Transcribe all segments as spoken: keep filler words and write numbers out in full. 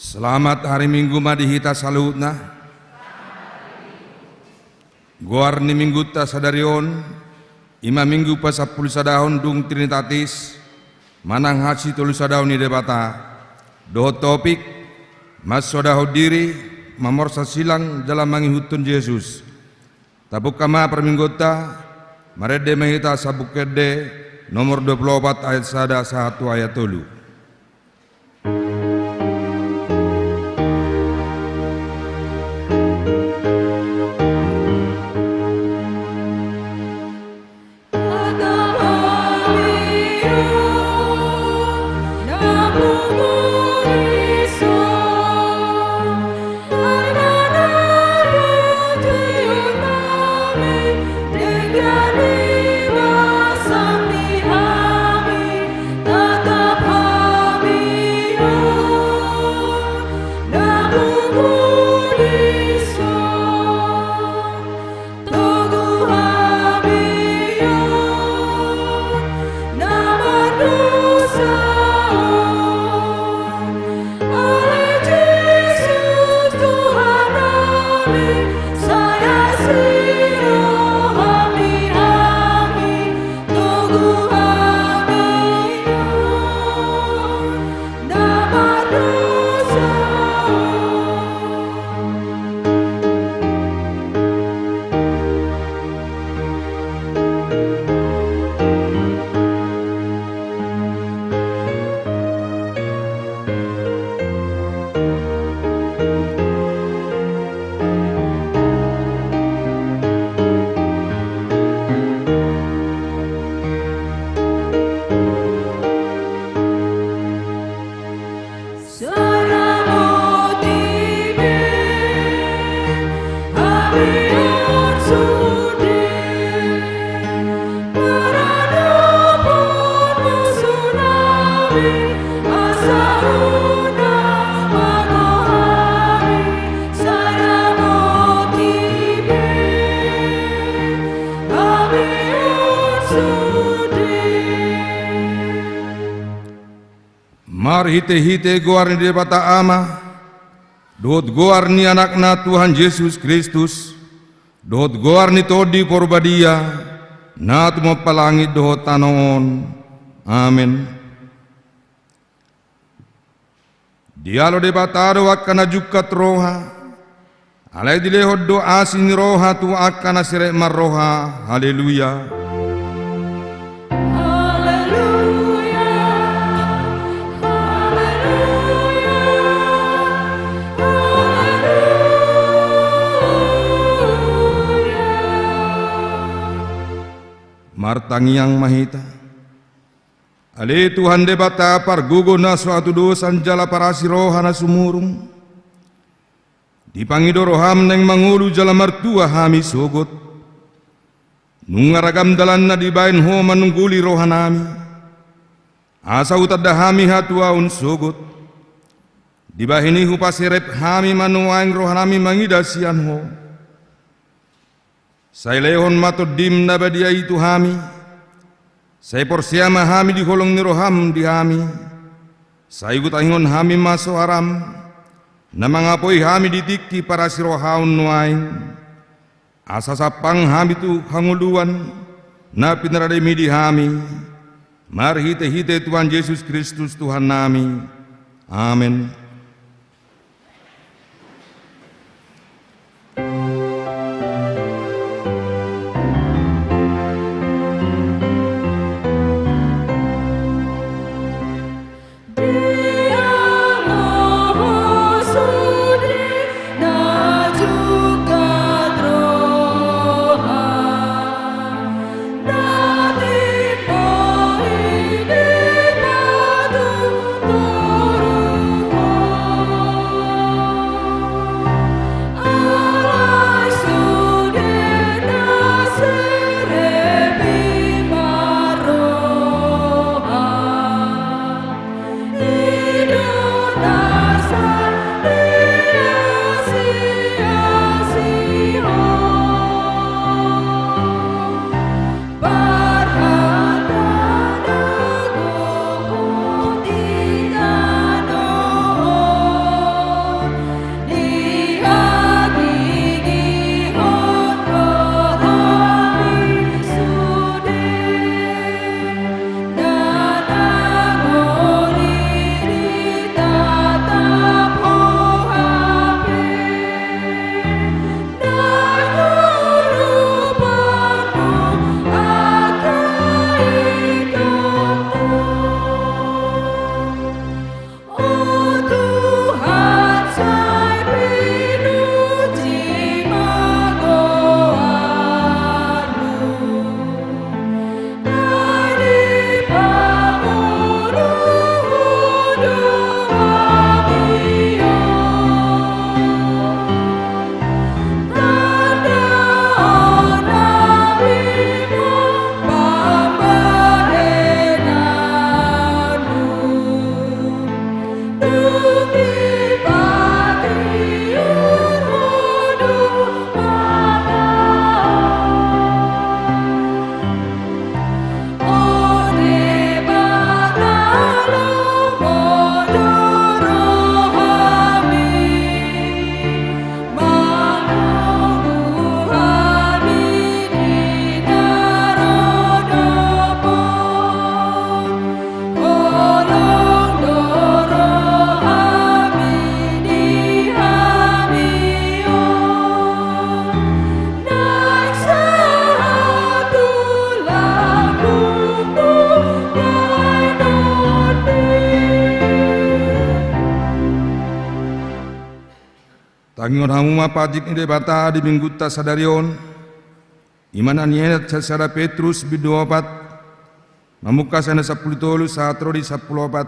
Selamat hari Minggu ma di hita saluhutna. Goar ni Minggunta sadari on, i ma Minggu pasampulusadahon dung Trinitatis, manang hasitolusadaon ni Debata. Dohot topik, mansodahon diri, mamorsan silang jala mangihuthon Jesus. Tapungka ma parmingguonta, marende ma hita Sambung Ende nomor dua pulu opat ayat sada sahat tu ayat tolu. Marhitehite goar ni Debata Ama, dohot goar ni Anakna Tuhan Jesus Kristus, dohot goar ni Tondi Porbadia, na tumompa langit dohot tano on. Amen. Dialo Debata do angka na jungkat roha, alai dilehon do asi ni roha tu angka na serep marroha. Haleluya. Haleluya. Haleluya. Haleluya. Martangiang ma hita. Ale Tuhan Debata, pargogo na so hatudosan jala parasi roha na sumurung. Dipangido roham naeng mangolu jala martua hami sogot. Nunga ragam dalan na dibaen Ho manungguli rohanami. Asa hutanda hami hatuaon sogot. Dibahen i hupaserep hami ma nuaeng rohanami mangida sian Ho. Sai lehon ma Tondim na badia i tu hami. Sai porsea ma hami di holong ni roham di hami. Sai hutangihon hami ma soaram, na mangapoi hami di tingki parasirohaon nuaeng. Asa sampang hami tu hangoluan na pinarademi di hami, marhitehite Tuhan Jesus Kristus Tuhannami. Amen. Tangihon hamu ma patik ni Debata di minggunta sadari on. I ma na niainat sian sada Petrus bindu opat, mamungka sian na sampulu tolu sahat ro di sampulu opat.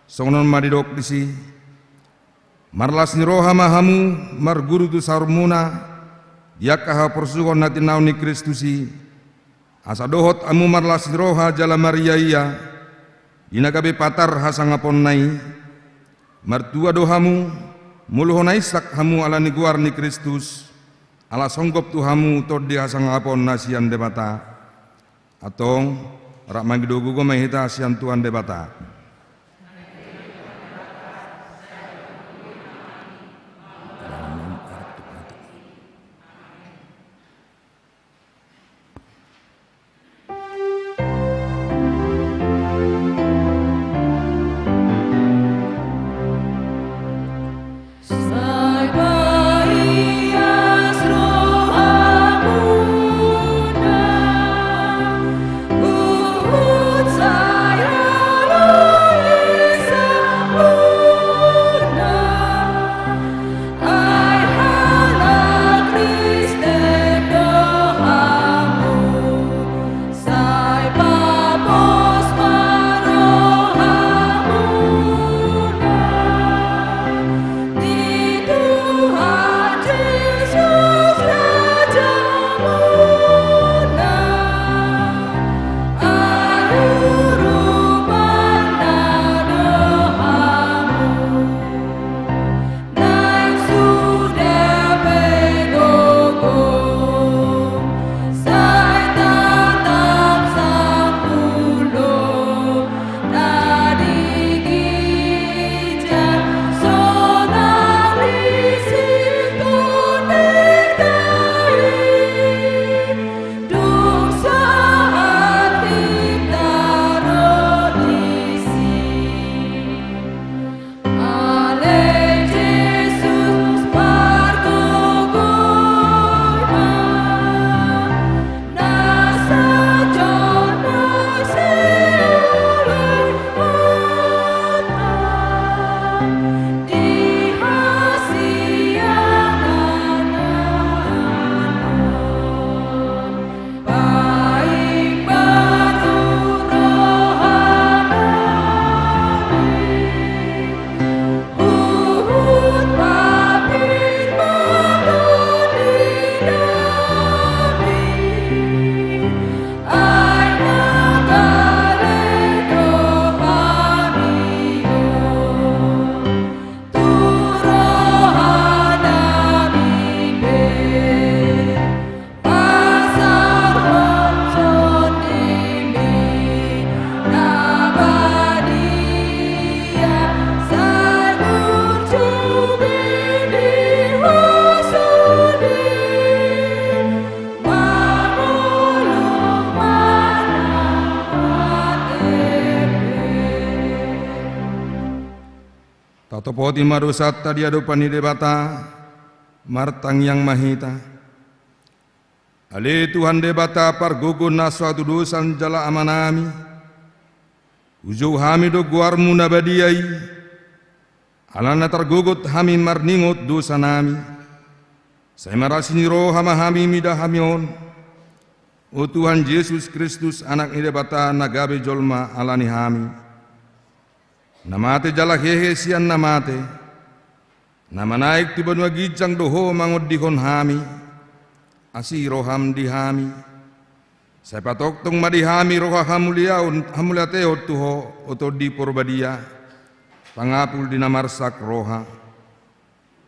Songon on ma didok disi: Marlas ni roha ma hamu marguru tu saurmuna di angka haporsuhon na tinaon ni Kristus i, asa dohot hamu marlas ni roha jala mariaia di na gabe patar hasangaponna i. Martua do hamu molo hona insak hamu ala ni goar ni Kristus, ala songgop tu hamu tondi hasangapon na sian Debata. Antong, rap mangido gogo ma hita sian Tuhan Debata. Sopoti ma dosanta di adopan ni Debata, martangiang ma hita. Ale Tuhan Debata, pargogo na so hatudosan jala Amanami, hujou hami do goarmu na badia i, ala na targogot hami marningot dosanami. Sai marasi ni roha ma hami mida hami on, o Tuhan Jesus Kristus, Anak ni Debata, na gabe jolma ala ni hami, na mate jala hehe sian na mate, na manaek tu banua ginjang do Ho mangondihon hami. Asi roham di hami. Sai patongtong ma di hami roha hamuliaon, hamuliateon tu Ho, o Tondi Porbadia, pangapul di na marsak roha.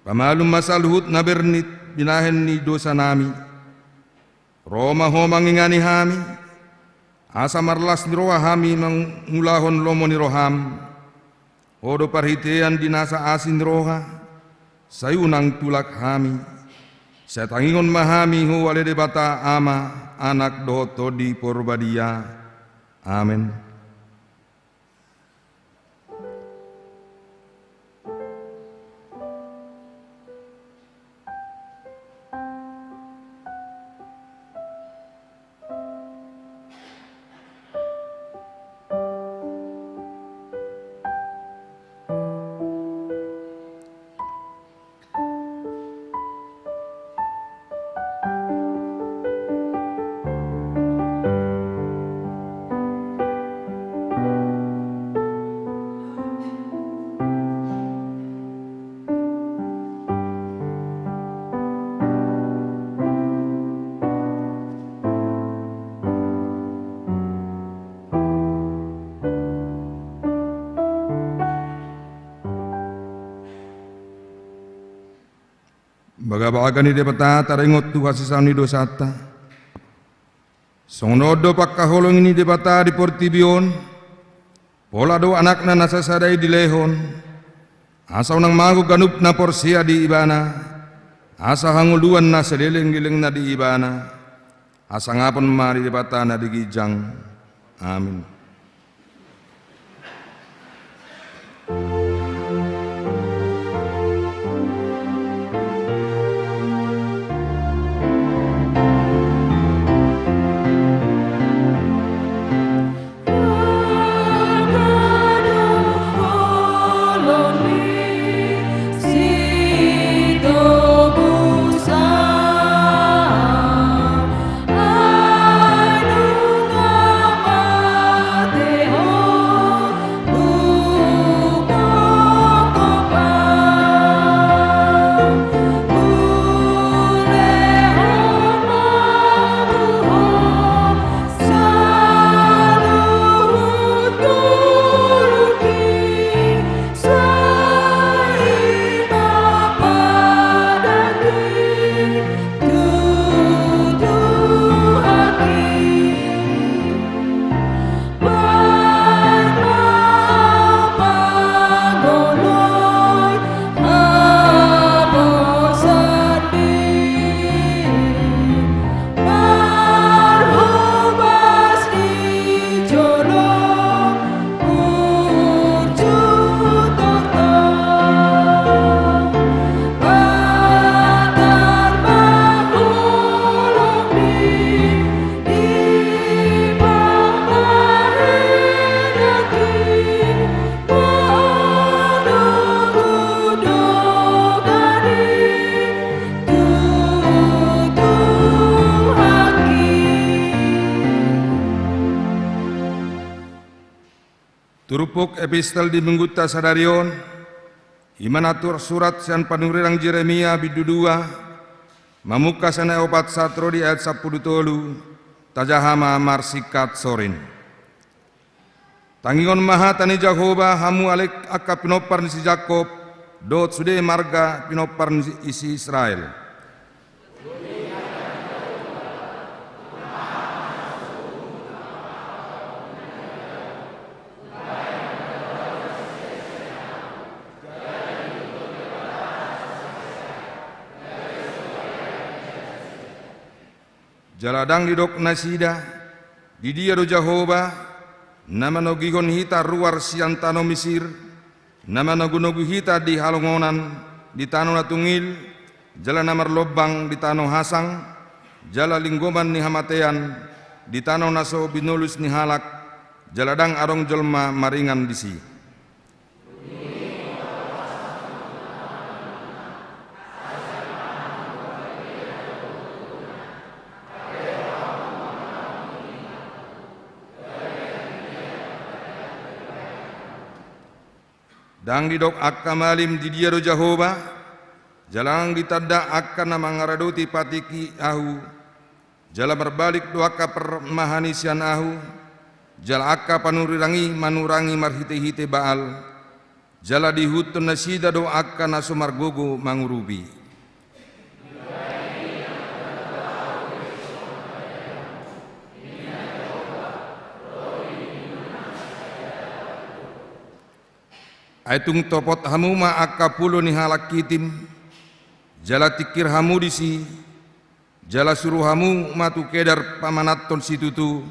Pamalum ma saluhut na bernit binahen ni dosanami. Ro ma Ho mangingani hami, asa marlas ni roha hami mangulahon lomo ni roham. Ho do parhitean di nasa asi ni roha, sai unang tulak hami. Sai tangingon ma hami Ho ale Debata Ama, Anak dohot Tondi Porbadia. Amen. Bagabaga ni Debata taringot tu hasesaan ni dosanta. Songon on do pangkaholongi ni Debata di portibi on, pola do Anakna na sasada i dilehon, asa unang mago ganup na porsea di Ibana, asa hangoluan na saleleng-lelengna di ibana. Hasangapon ma di Debata na di ginjang. Amin. Turpuk epistel di minggunta sadari on, i ma na tarsurat sian panurirang Jeremia bindu dua, mamungka sian ayat opat sahat ro di ayat sampulu tolu. Tajaha ma marsingkat sorin. Tangingon ma hata ni Jahowa, hamu ale angka pinompar ni si Jakkob, dohot sude marga pinompar ni si Israel. Jala ndang didok nasida, "Di dia do Jahowa, na manogihon hita ruar sian tano Misir, Na manogunogu hita di halongonan, di tano na tungil, jala na marlombang di tano hasang, jala linggoman ni hamatean, di tano na so binolus ni halak, jala ndang adong jolma maringan disi. Ndang didok angka malim, di dia do Jahowa, jala ndang ditanda angka na mangaradoti patikki ahu, jala marbalik do angka parmahani sian ahu, jala angka panurirang i manurangi marhitehite Baal, jala diihuthon nasida do angka na so margogo mangurupi. Ai tung topot hamu ma angka pulo ni halak Kitim, jala tingkir hamu disi, jala suru hamu ma tu Kedar pamananhon situtu,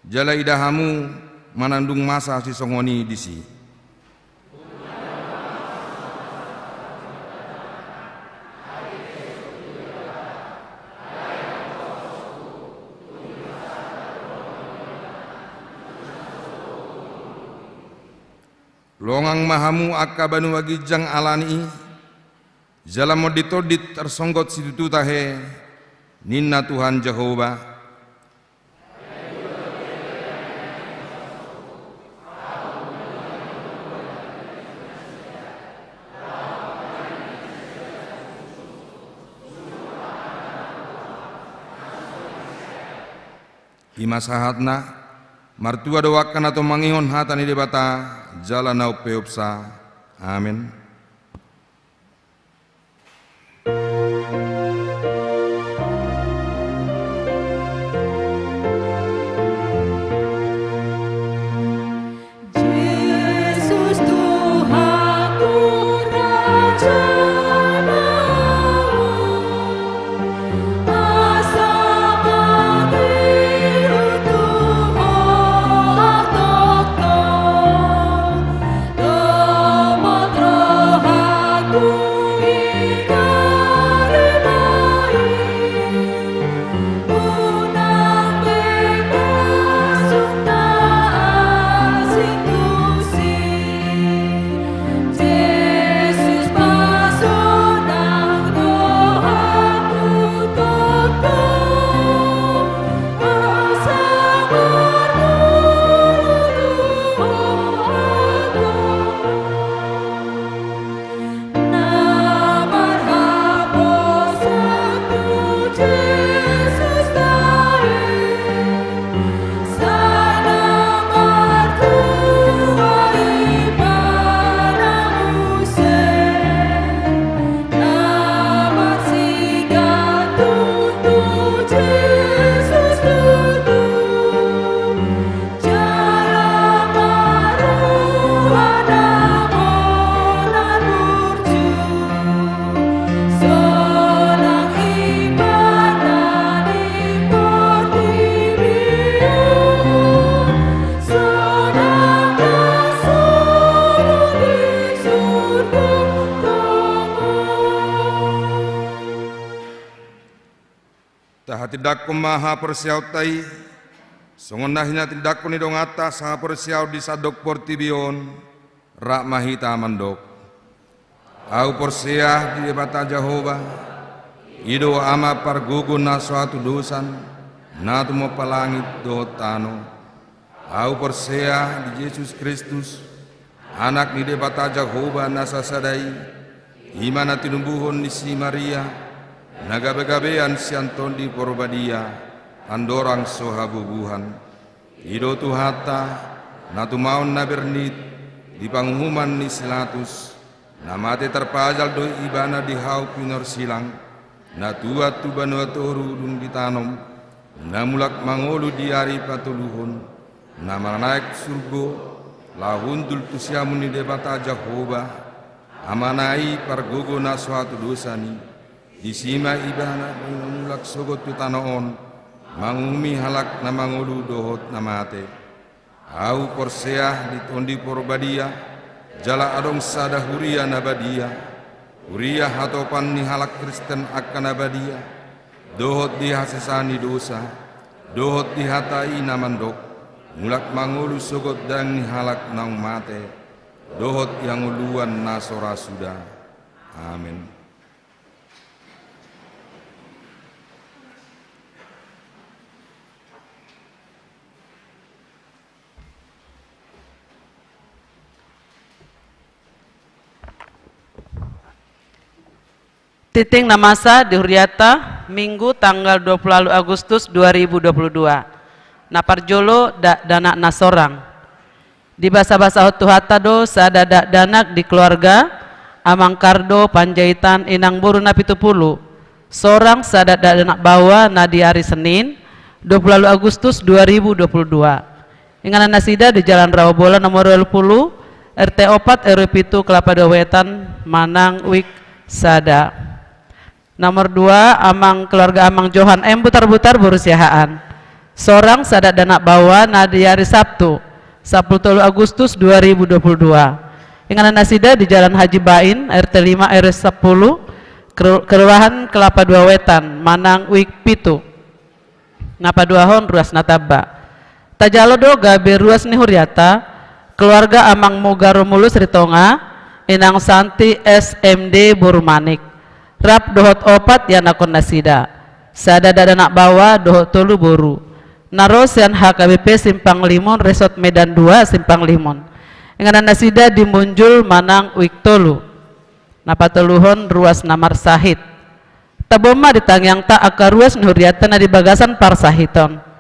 jala ida hamu ma na dung masa sisongon i disi. Longang ma hamu angka banua ginjang ala ni i, jala monditondit tarsonggot situtu tahe, ninna Tuhan Jahowa. I ma sahatna. Martua do angka na tumangihon hata ni Debata, jala na umpeopsa. Amen. Jesus Tuhanku, Raja na asa mangihut tu Ho, au tongtong dapot rohangku i tarima i. Unang be pasuk na asing tusi. Jesus, pasonang rohangku tongtong, asa marminggu rohangku. Na marhaposan tu Jesus tahe, sai na martua ibana muse, na marsigantung tu Jesus tutu. Jala marua na bonar burju, sonang ibana di portibi on, sonang na suru di surgo tonga. Tahatindangkon ma haporseaonta i, songon na hinatindangkon ni donganta sahaporseaon di sandok portibi on, rap ma hita mandok. Ahu porsea di Debata Jahowa, i do Ama pargogo na so hatudosan, na tumompa langit dohot tano. Ahu porsea di Jesus Kristus, Anak ni Debata Jahowa na sasada i, i ma na tinumbuhon ni si Maria, na gabegabean sian Tondi Porbadia, andorang so habubuhan. I do Tuhanta, na tumaon na bernit di panguhuman ni si Latus, na mate tarpajal do ibana di hau pinorsilang, na tuat tu banua toru dung ditanom, na mulak mangolu di ari patoluhon, na manaek surgo, laho hundul tu siamun ni Debata Jahowa, Amana i pargogo na so hatudosan i. Disi ma ibana boi mamulak sogot tu tano on, manguhumi halak na mangolu dohot na mate. Ahu porsea di Tondi Porbadia, Jala adong sada huria na badia, huria hatopan ni halak Kristen angka na badia, dohot di hasesaan ni dosa, dohot di hata i na mandok, mulak mangolu so gondang ni halak naung mate, dohot di hangoluan na so ra suda. Amen. Tingting na masa di huriata, Minggu tanggal dua puluh ualu Agustus dua ribu dua puluh dua. Na parjolo, dakdanak na sorang. Dibasabasahon Tuhanta do sada dakdanak di keluarga Amang Kardo Panjaitan, inang boru na pitu pulu, sorang sada dakdanak baoa, na di ari Senin dua puluh ualu Agustus dua ribu dua puluh dua. Inganan nasida di Jalan Raobola nomor ualu pulu, R T opat, R W pitu, Kelapa dua Wetan, Manang, Wik sada. Nomor dua, amang, keluarga Amang Johan M Butarbutar, boru Siahaan. Sorang sada dakdanak baoa, na di ari Sabtu, sampulu tolu Agustus dua ribu dua puluh dua. Inganan nasida di Jalan Haji Bain, R T lima, R W sapulu, Kel-, Kelurahan Kelapa dua Wetan, Manang, Wik pitu. Na paduahon, ruas na tamba. Tajalo do gabe ruas ni huriata, keluarga Amang Moga Romulus Ritonga, inang Santi S M D, boru Manik, rap dohot opat ianakhon nasida, sada dakdanak baoa dohot tolu boru, na ro sian H K B P Simpang Limun, Resort Medan dua, Simpang Limun. Inganan nasida di Munjul, Manang, Wik tolu. Na patoluhon, ruas na marsahit. Tabo ma di tangiangta angka ruas ni huriata na di bagasan parsahiton.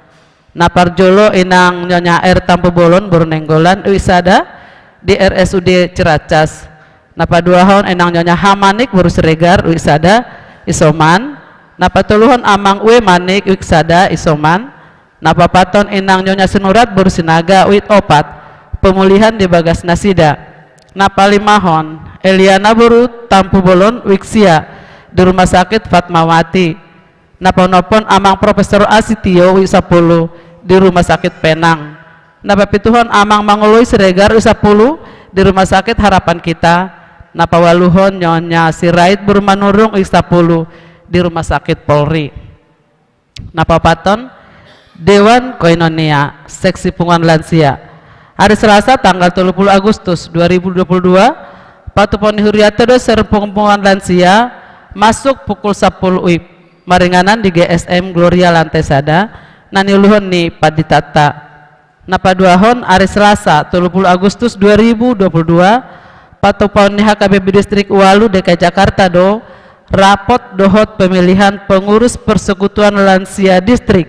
Na parjolo, inang Nyonya R Tampubolon, boru Nainggolan, Wik sada, di R S U D Ciracas. Na paduahon, inang Nyonya H Manik, boru Siregar, Wik sada, isoman. Na patoluhon, Amang W Manik, Wik sada, isoman. Na paopathon, inang Nyonya Sinurat, boru Sinaga, Wik opat, pemulihan di bagas nasida. Na palimahon, Eliana boru Tampubolon, Wik sia, di Rumah Sakit Fatmawati. Na paonomhon, Amang Profesor Asitio, Wik sampulu, di Rumah Sakit Penang. Na papituhon, Amang Mangoloi Siregar, Wik sampulu, di Rumah Sakit Harapan Kita. Na paualuhon, Nyonya Sirait boru Manurung, Wik sampulu, di Rumah Sakit Polri. Na paopathon, Dewan Koinonia, Seksi Punguan Lansia. Ari Selasa tanggal tolu pulu Agustus dua ribu dua puluh dua, patupaon ni huriata do Seksi Punguan Lansia, masuk pukul sampulu WIB, maringanan di G S M Gloria lantai sada, na niuluhon ni panditanta. Na paduahon, ari Selasa tolu pulu Agustus dua ribu dua puluh dua, patupaon ni H K B P Distrik ualu D K I Jakarta do rapot dohot pemilihan pengurus persekutuan lansia distrik,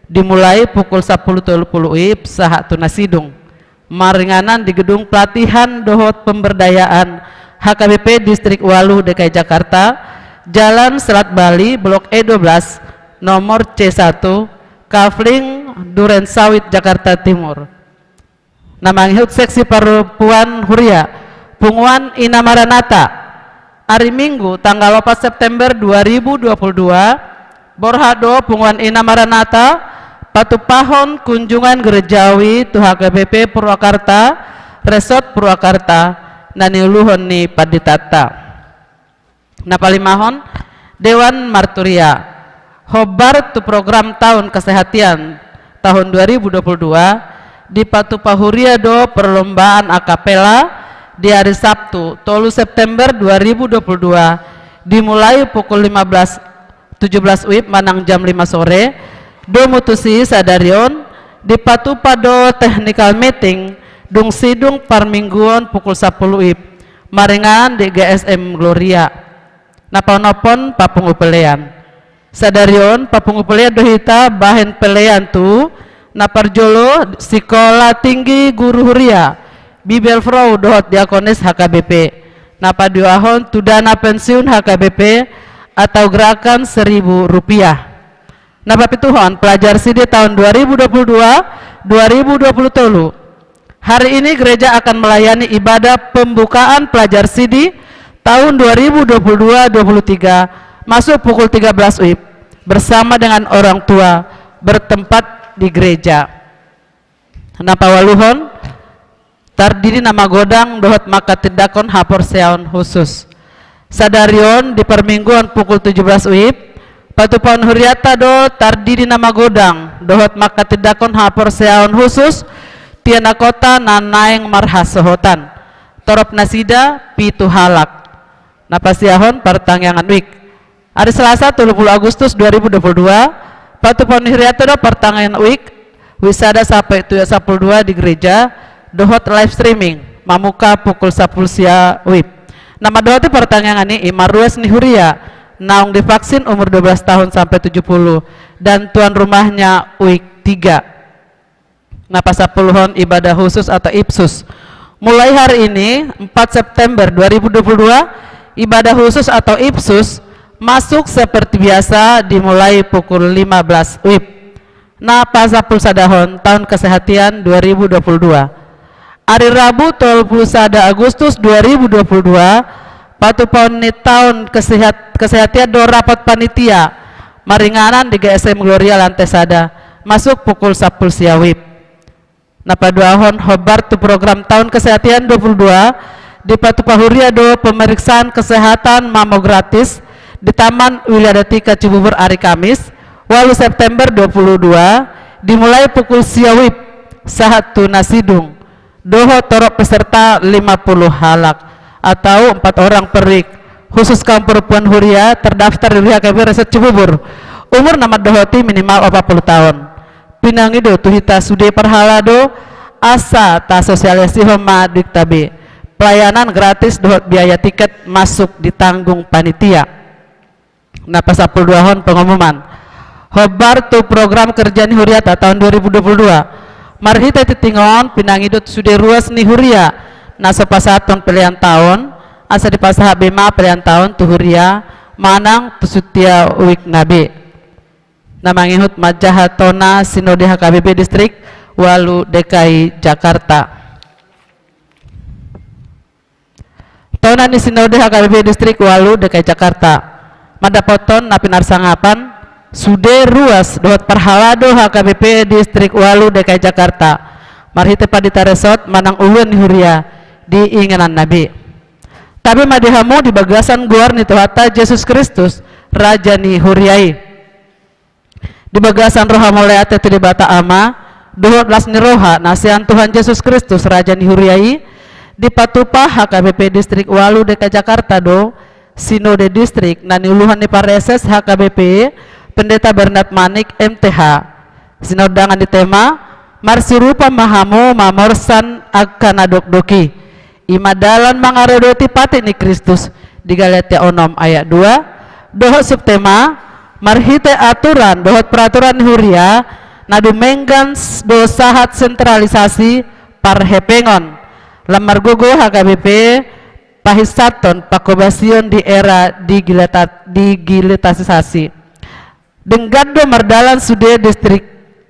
dimulai pukul sampulu tolu pulu WIB sahat tu na sidung, maringanan di gedung pelatihan dohot pemberdayaan H K B P Distrik ualu D K I Jakarta, Jalan Selat Bali, Blok E dua belas, nomor C satu, Kafling, Duren Sawit, Jakarta Timur. Na mangihut seksi parompuan huria, Punguan Ina Maranatha. Ari Minggu, tanggal opat September dua ribu dua puluh dua, borhat do Punguan Ina Maranatha patupahon kunjungan gerejawi tu H K B P Purwakarta, Resort Purwakarta, na niuluhon ni panditanta. Na palimahon, Dewan Marturia. Hombar tu program taon kesehatan tahun dua ribu dua puluh dua, dipatupa huria do perlombaan a capella di ari Sabtu, tolu September dua ribu dua puluh dua, dimulai pukul lima belas, tujuh belas WIB manang jam lima sore, domu tusi sadari on, dipatupa do technical meeting, dung sidung parmingguon pukul sampulu WIB, maringanan di G S M Gloria. Na paonomhon, papungu pelean. Sadari on, papungu pelean do hita bahen pelean tu, na parjolo, Sikola Tinggi Guru Huria, Bibelfrau dohot Diakonis H K B P. Na paduahon, tu dana pensiun H K B P atau gerakan seribu rupiah. Na papituhon, pelajar sidi taon dua ribu dua puluh dua, dua ribu dua puluh tolu. Hari ini gereja akan melayani ibadah pembukaan pelajar sidi tahun dua ribu dua puluh dua dua puluh tiga, masuk pukul tiga belas WIB, bersama dengan orang tua, bertempat di gereja. Na paualuhon, Tardidi na magodang dohot manghatindanghon haporseaon husus. Sadari on di parmingguon pukul tujuh belas wib, patupaon hurianta do tardidi na magodang dohot manghatindanghon haporseaon husus, tian angka na naeng marhasohotan. Torop nasida pitu halak. Na pasiahon partangiangan wijk. Ari Selasa tolu pulu Agustus dua ribu dua pulu dua, patupaon ni hurianta do partangiangan wijk, wisada sampai tu ayat sampulu dua di gereja, dohot live streaming, mamuka pukul sampulu sia wib. Na mandohoti partangiangan i ima ruas ni huria, naung divaksin umur dua belas tahun sampai tujuh puluh, dan tuan rumahnya wijk tiga. Na pasampuluhon ibadah khusus atau ipsus. Mulai hari ini, empat September dua ribu dua puluh dua, ibadah khusus atau ipsus masuk seperti biasa dimulai pukul lima belas wib. Na pasampulusadahon taon kesehatan dua ribu dua puluh dua. Ari Rabu tolu pulu sada Agustus dua ribu dua puluh dua, patupaon ni taon kesehat-, kesehatan do rapat panitia maringanan di G S M Gloria lantai sada, masuk pukul sampulu sia wib. Na paduahon, hombar tu program taon kesehatan dua puluh dua, dipatupa huria do pemeriksaan kesehatan mammo gratis di Taman Wiladatika Cibubur ari Kamis, walu September dua puluh dua, dimulai pukul sia wib sahat tu na sidung. Dohot torop peserta lima puluh halak atau empat orang per wijk, khusus kaum perempuan huria terdaftar di H K B P Resort Cibubur. Umur na mandohoti minimal opat pulu taon. Pinangido tu hita sude parhalado, asa tasosialisasihon ma duitta be. Pelayanan gratis dohot biaya tiket masuk ditanggung panitia. Na pasampuluduahon pengumuman. Hombar tu program kerja ni hurianta taon dua ribu dua puluh dua. Marhite tingting on, pinangido tu sude ruas ni huria na so pasahathon pelean taon, asa dipasahat be ma pelean taon tu huria manang tu sutia wijk na be. Na mangihut manjaha tona Sinode H K B P Distrik ualu D K I Jakarta. Tona ni Sinode H K B P Distrik ualu D K I Jakarta. Mandapothon na pinarsangapan sude ruas dohot parhalado H K B P Distrik ualu D K I Jakarta. Marhite pandita resort manang uluan ni huria di inganan na be. Tabe ma di hamu di bagasan goar ni Tuhanta Jesus Kristus, Raja ni huria i. Di bagasan roha mauliate tu Debata Ama, dohot las ni roha na sian Tuhan Jesus Kristus, Raja ni huria i, dipatupa H K B P Distrik ualu D K I Jakarta do, Sinode Distrik na niuluhon ni Praeses H K B P, Pendeta Bernard Manik, M T H. Sian undangan ni tema, marsiurupan ma hamu mamorsan angka na dokdok i. Ima dalan mangaradoti patik ni Kristus di Galatia onom ayat dua, dohot subtema, marhite aturan dohot peraturan ni huria, na dumenggan s-, do sahat sentralisasi parhepengon. Lam margogo H K B P pahinsathon pangkobasion di era digilita-, digitalisasi. Denggan do mardalan sude distrik,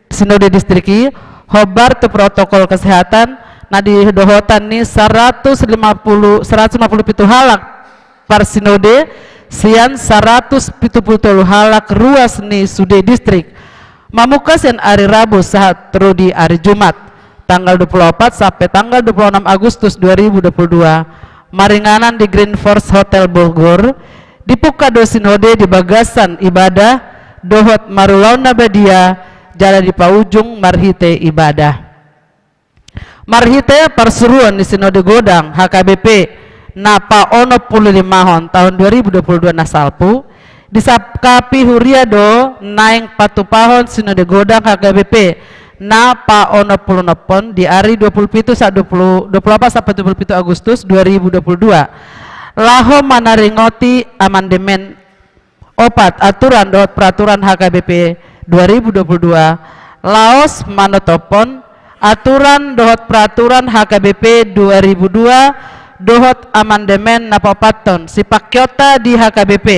Sinode Distrik i, hombar tu protokol kesehatan na didohotan ni saratus lima pulu, saratus lima pulu pitu halak parsinode, sian saratus pitu pulu tolu halak ruas ni sude distrik. Mamuka sian ari Rabu sahat ro di ari Jumat, tanggal dua pulu opat sampe tanggal dua pulu onom Agustus dua ribu dua pulu dua, maringanan di Green Force Hotel Bogor, dibuka do sinode di bagasan ibadah dohot marulaon na badia, jala dipaujung marhite ibadah. Marhite parsuruon ni Sinode Godang H K B P na paonom pulu limahon taon dua ribu dua pulu dua na salpu, disangkapi huria do naeng patupahon Sinode Godang H K B P na paonom pulu onom on di ari dua pulu pitu sa-, dua pulu, dua pulu opat sampe dua pulu pitu Agustus dua ribu dua pulu dua. Laho manaringoti amandemen opat aturan dohot peraturan H K B P dua ribu dua pulu dua, laos manotophon aturan dohot peraturan H K B P dua ribu dua dohot amandemen na paopathon sipangkeonta di H K B P.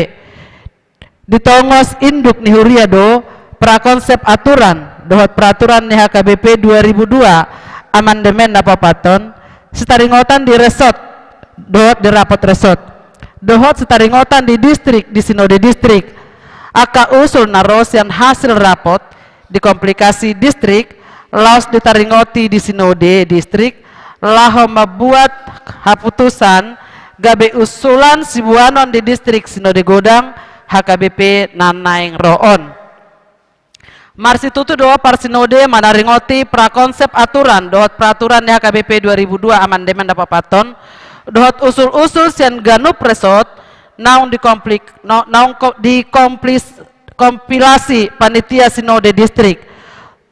Ditongos induk ni huria do prakonsep aturan dohot peraturan ni H K B P dua ribu dua, amandemen na paopathon, sitaringotan di resort dohot di rapot resort, dohot sitaringotan di distrik, di sinode distrik. Angka usul na ro sian hasil rapot di komplikasi distrik, laos ditaringoti di sinode distrik, laho mambuat haputusan gabe usulan siboanon di distrik Sinode Godang H K B P na naeng ro on. Marsitutu do parsinode manaringoti prakonsep aturan dohot peraturan ni H K B P dua ribu dua amandemen na paopathon, dohot usul-usul sian ganup resort naung dikomplik-, no-, naung ko-, dikomplis-, kompilasi panitia sinode distrik.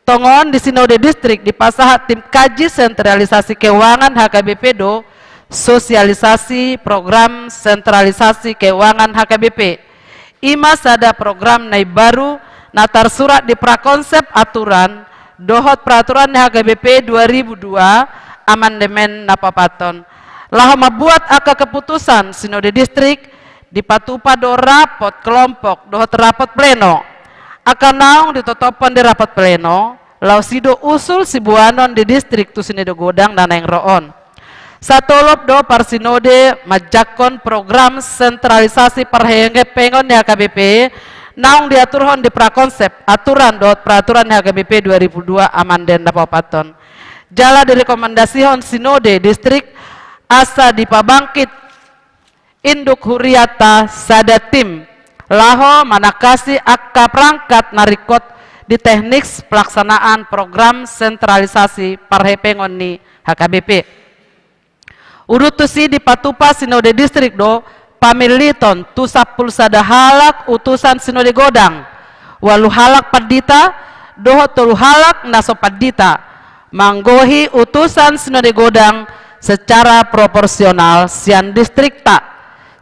Tongon di sinode distrik dipasahat tim kaji sentralisasi keuangan H K B P do sosialisasi program sentralisasi keuangan H K B P. I ma sada program na imbaru na tarsurat di prakonsep aturan dohot peraturan ni H K B P dua ribu dua amandemen na paopathon. Laho mambuat angka keputusan sinode distrik, dipatupa do rapot kelompok dohot rapot pleno. Angka naung ditotophon di rapot pleno, laos i do usul siboanon di distrik tu Sinode Godang na naeng ro on. Satolop do parsinode manjangkon program sentralisasi parhepengon ni H K B P naung diaturhon di prakonsep aturan dohot peraturan ni H K B P dua ribu dua amandemen na paopathon. Jala direkomendasihon sinode distrik asa dipabangkit induk huriata sada tim laho manangkasi angka perangkat na ringkot di teknik pelaksanaan program sentralisasi parhepengon ni H K B P. Udut tusi dipatupa sinode distrik do pamilliton tu sampulu sada halak utusan Sinode Godang, ualu halak pandita dohot tolu halak na so pandita, manggohi utusan Sinode Godang secara proporsional sian distrikta.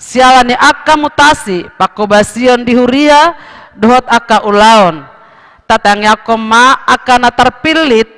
Siala ni angka mutasi pangkobasion di huria dohot angka ulaon, tatangiangkon ma angka na tarpillit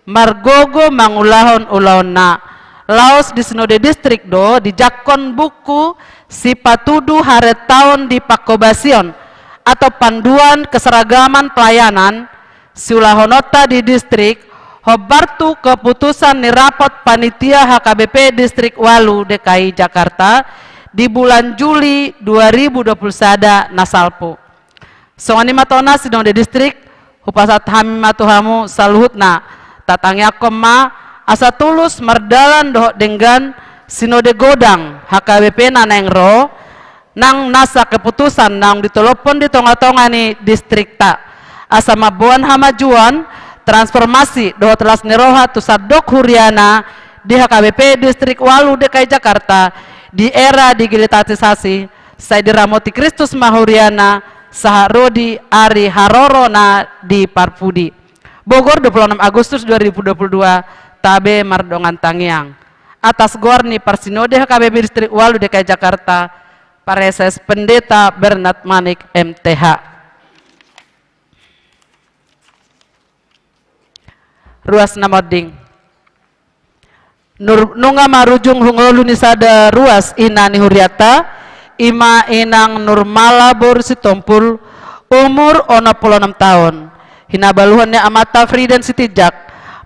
margogo mangulahon ulaonna. Laos di sinode distrik do dijangkon buku sipatudu harentaon di pangkobasion atau panduan keseragaman pelayanan siulahononta di distrik, hombar tu keputusan ni rapot panitia H K B P Distrik ualu D K I Jakarta di bulan Juli dua ribu dua puluh sada na salpu. Songon i ma tona sinode distrik, hupasahat hami ma tu hamu saluhutna, tatangiangkon ma asa tulus mardalan dohot denggan Sinode Godang H K B P na naeng ro, nang nasa keputusan naung ditolophon di tonga-tonga ni distrikta, asa mamboan hamajuon, transformasi dohot las ni roha tu sandok huriana di H K B P Distrik ualu D K I Jakarta di era digitalisasi, sai diramoti Kristus ma huriana sahat ro di ari harorona di parpudi. Bogor, dua puluh enam Agustus dua ribu dua puluh dua, tabe mardongan tangiang. Atas goar ni parsinode H K B P Distrik ualu D K I Jakarta, Praeses Pendeta Bernard Manik M T H. Ruas na monding. Nur-, nunga marujung hu ngolu ni sada ruas ina ni huriata, i ma Inang Nurmala boru Sitompul, umur onom pulu onom taon. Hinabaluhon ni amanta Friden Sitinjak,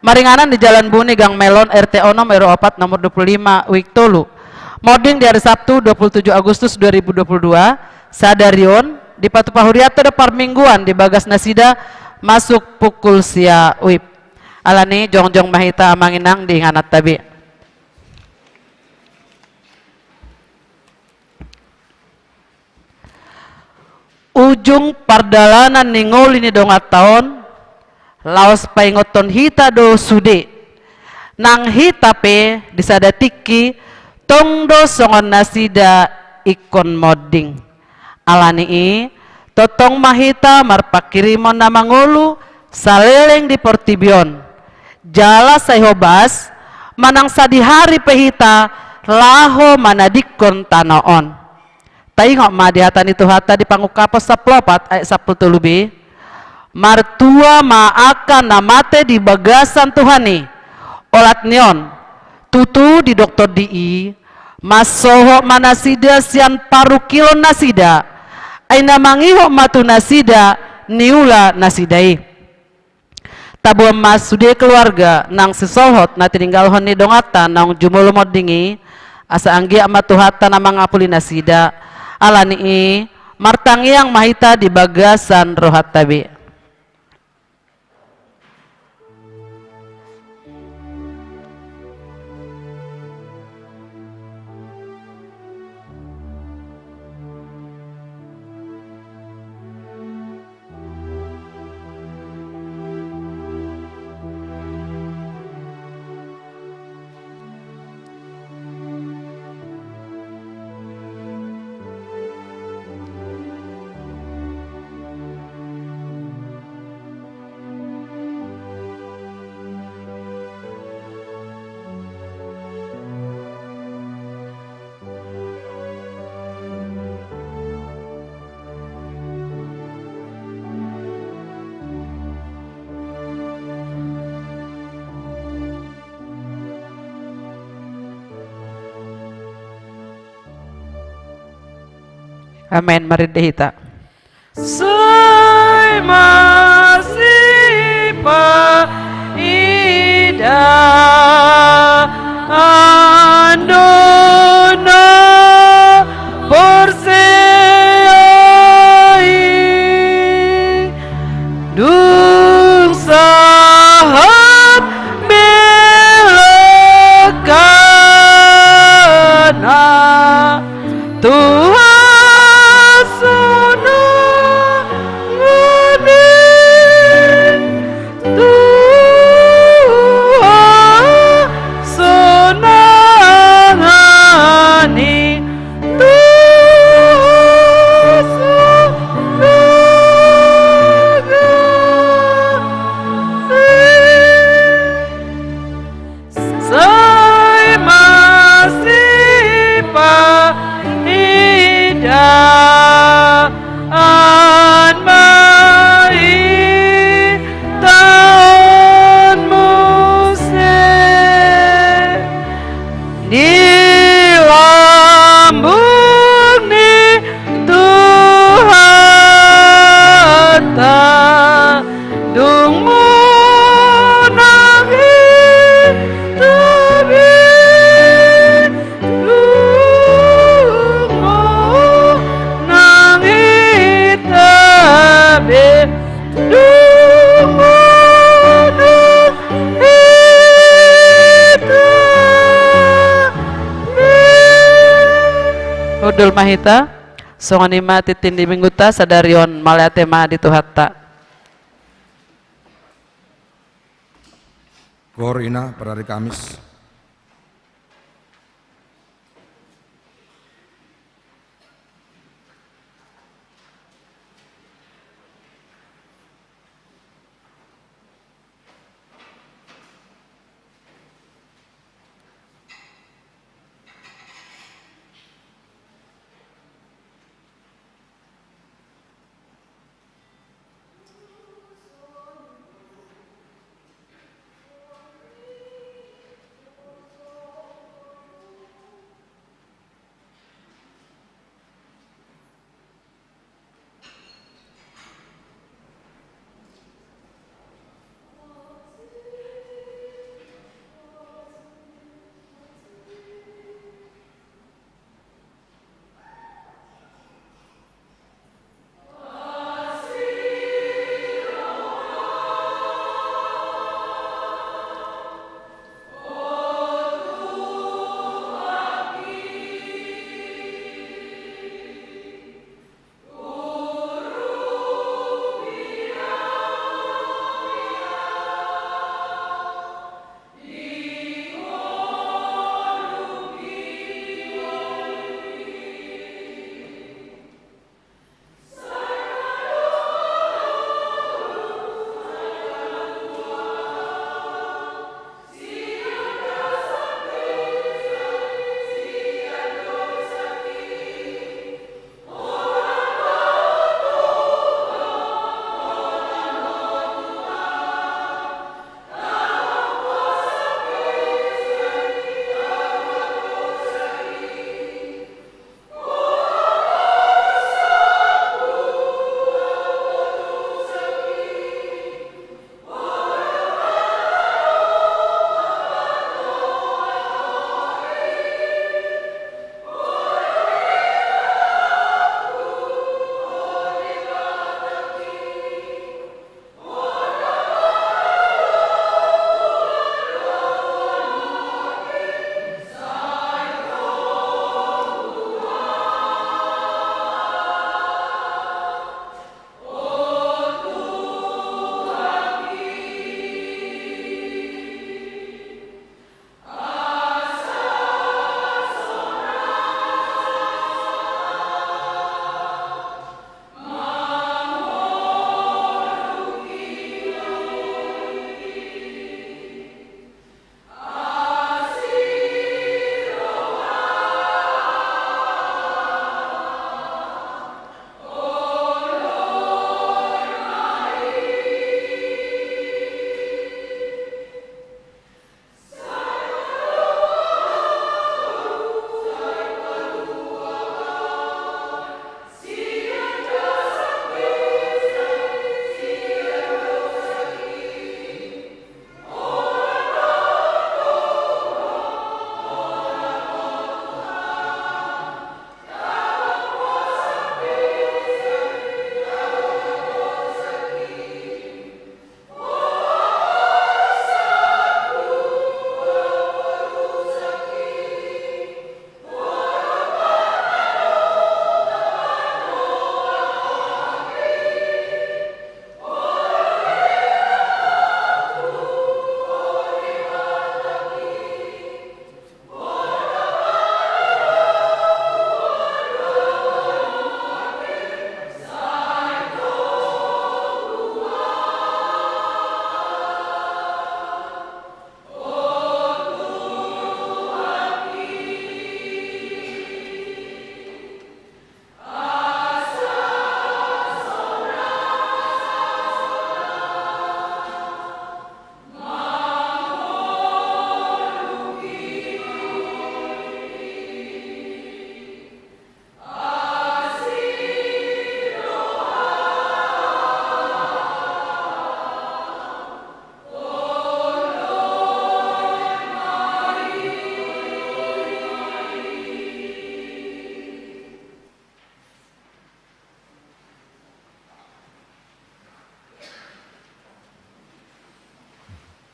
maringanan di Jalan Buni Gang Melon, R T onom, R O opat, nomor dua pulu lima, Wik tolu. Monding di ari Sabtu, dua pulu tujuh Agustus dua ribu dua puluh dua, sadari on, dipatupa huriata do parmingguan di bagas nasida masuk pukul sia wib. Alani jongjong ma hita amang inang di ingananta be. Ujung pardalanan ni ngolu ni donganta on, laos paingothon hita do sude. Nang hita pe di sada tingki, tong do songon nasida ingkon monding. Alani i, tongtong ma hita marpanghirimon na mangolu saleleng di portibi on. Jala sai hobas, manang sadihari pe hita laho manadingkon tano on. Taingot ma di hata ni Tuhanta di Pangungkapon sampulu opat ayat sampulu tolu be. Martua ma angka na mate di bagasan Tuhan i. Olat ni on, tutu didok Tondi i, mansohot ma nasida sian parungkilon nasida, ai na mangihut ma tu nasida niula nasida i. Taboan ma sude keluarga nang sisohot na tininggalhon ni donganta naung jumolo monding i, asa anggiat ma Tuhanta na mangapuli nasida. Alani i, martangiang ma hita di bagasan rohanta be. Amen. Marende hita. Sai masipaidaon do na porsea i, dung sahat belakana. Tuhan sonang i, Tuhan sonang i, Tuhan sonang i. Sai masipaidaon ma hita on muse di lambung ni Tuhanta. Dung monang hita be, dung monang hita be, dung monang hita be. Hundul ma hita. Songon i ma tintin ni Minggunta sadari on, mauliate ma di Tuhanta. Koor ina, parari Kamis.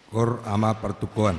Koor ama partungkoan.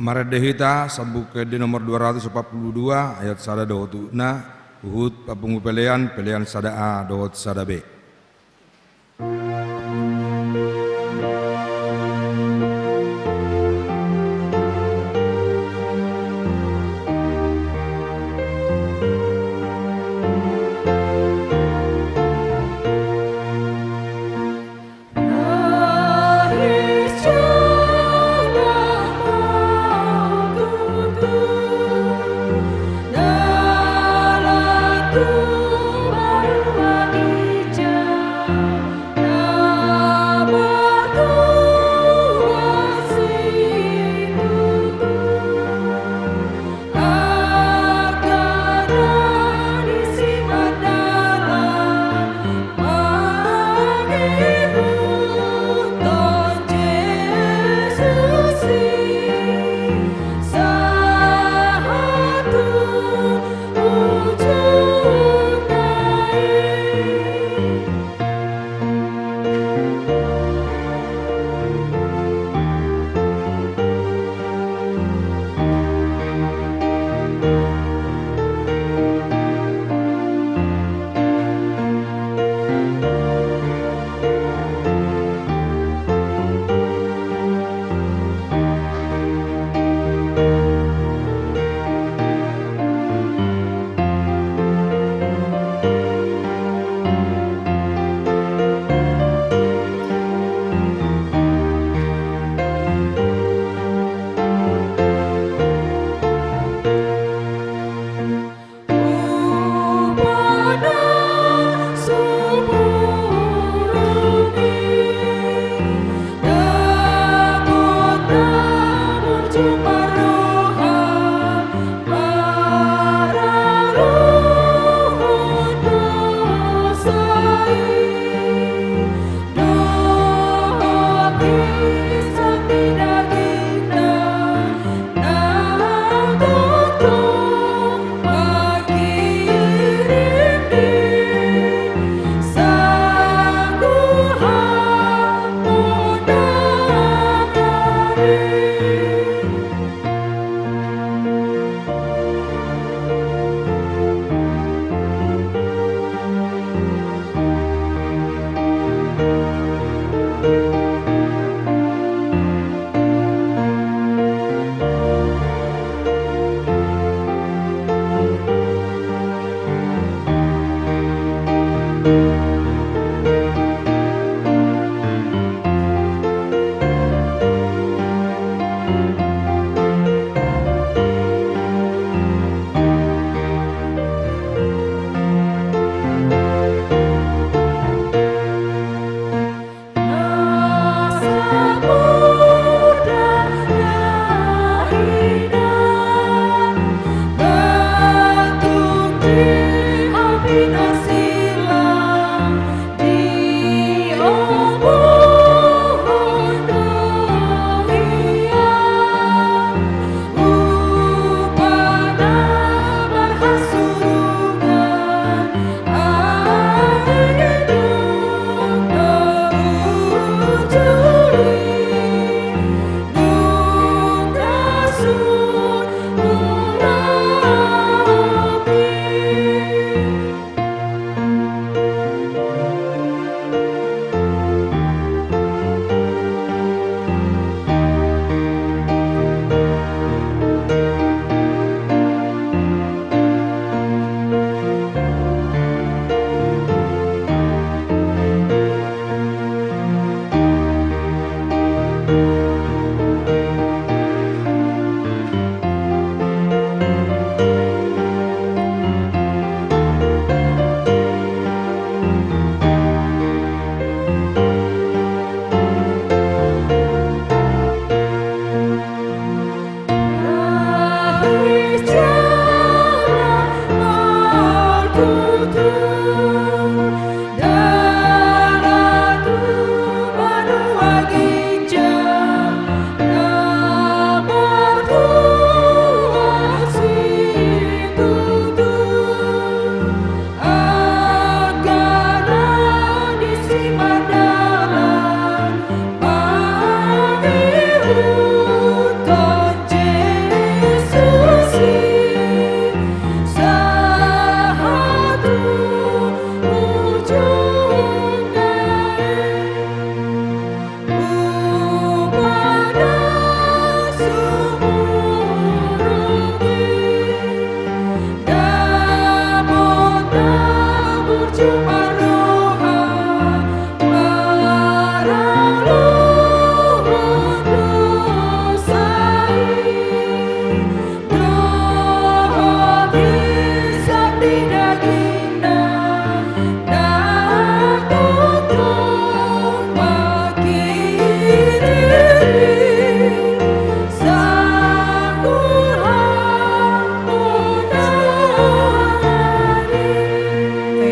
Marende hita sambung ke di nomor dua ratus empat puluh dua, ayat sada dohot uhutna, huhut papungu pelean, pelean sada A dohot sada B.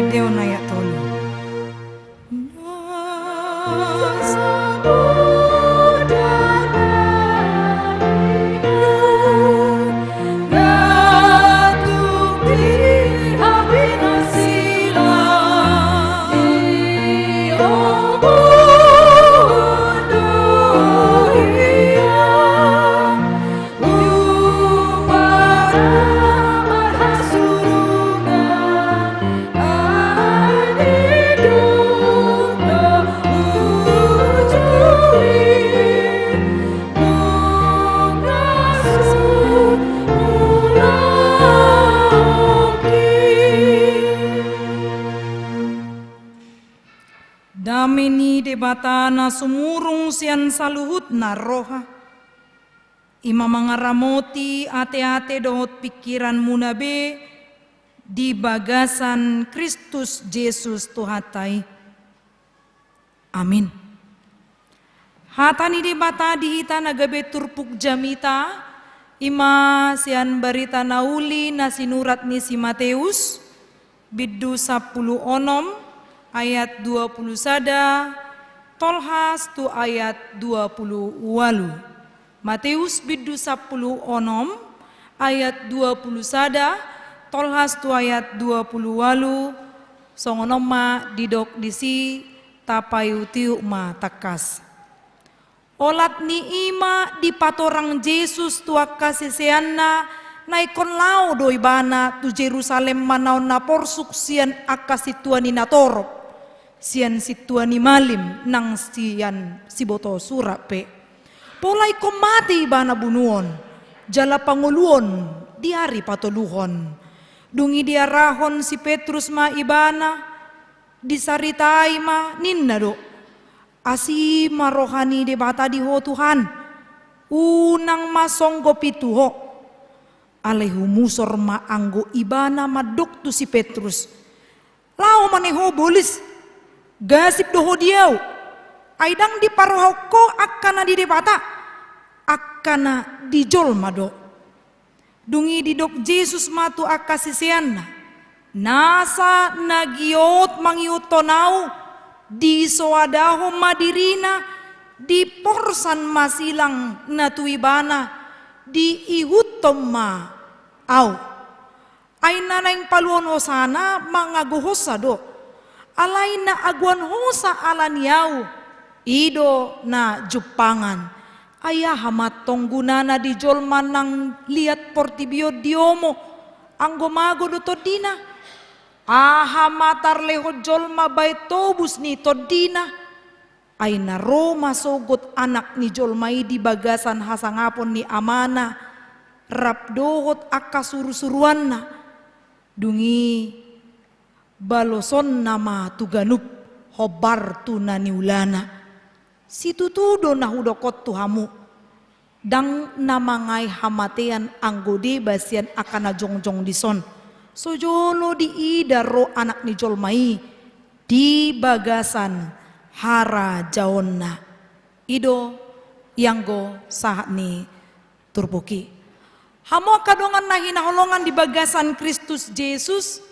Taendehon ayat tolu. Dame ni Debata na sumurung sian saluhutna roha, i ma mangaramoti ateate dohot pingkiranmuna be di bagasan Kristus Jesus Tuhanta i. Amin. Hata ni Debata di hita na gabe turpuk jamita, i ma sian barita na uli na sinurat ni si Mateus, bindu sampulu onom, ayat dua pulu sada, tolhas tu ayat dua pulu ualu. Mateus bindu sampulu onom, ayat dua pulu sada, tolhas tu ayat dua pulu ualu, songon on ma didok disi, tapaiutiut ma tangkas. Olat ni i ma dipatorang Jesus tu angka siseanna, na ingkon laho do ibana tu Jerusalem manaon na porsuk sian angka sintua ni natorop, sian sintua ni malim nang sian siboto surat pe. Pola ingkon mate ibana bunuon, jala pangoluon di ari patoluhon. Dung i diarahon si Petrus ma ibana, disaritai ma ninna do: Asi ma roha ni Debata di ho Tuhan, unang ma songgop i tu ho. Alai humusor ma anggo ibana mandok tu si Petrus: Laho ma ne ho bolis, gasip do ho di ahu. Ai ndang diparrohahon ho angka na di Debata, angka na di jolma do. Dung i didok Jesus ma tu angka siseanna: Nasa na giot mangihuthon ahu, disoadahon ma dirina, diporsan ma silang na tu ibana, diihuthon ma ahu. Ai na naeng paluahon hosana mangagohonsa do. Alai na agoan hosa ala ni ahu, i do na jumpangan. Ai aha ma tong gunana di jolma nang liat portibi on diomo, anggo mago do tondina? Aha ma tarlehon jolma baen tobus ni tondina? Ai na ro ma sogot Anak ni jolma i di bagasan hasangapon ni Amana rap dohot angka surusuruanna. Dung i balosonna ma tu ganup, hombar tu na niulana: Situtu do na hudok on tu hamu, ndang na mangae hamatean anggo deba sian angka na jongjong dison, so jolo diida ro Anak ni jolma i di bagasan harajaonna. I do ianggo sahat ni turpuk i. Hamu angka dongan na hinaholongan di bagasan Kristus Jesus,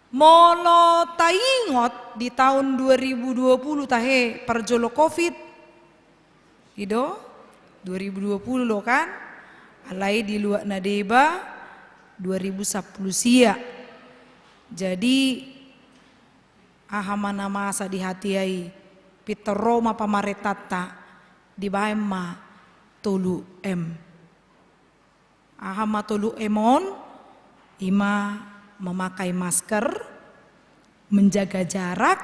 molo taingot di taon dua ribu dua puluh tahe parjolo covid, i do, dua ribu dua puluh lo kan, alai di luat na deba dua ribu sampulu sia. Jadi, aha ma na masa di hatiha i? Pintor ro ma pamarentanta, dibaen ma tolu M. Aha ma tolu M on? I ma memakai masker, menjaga jarak,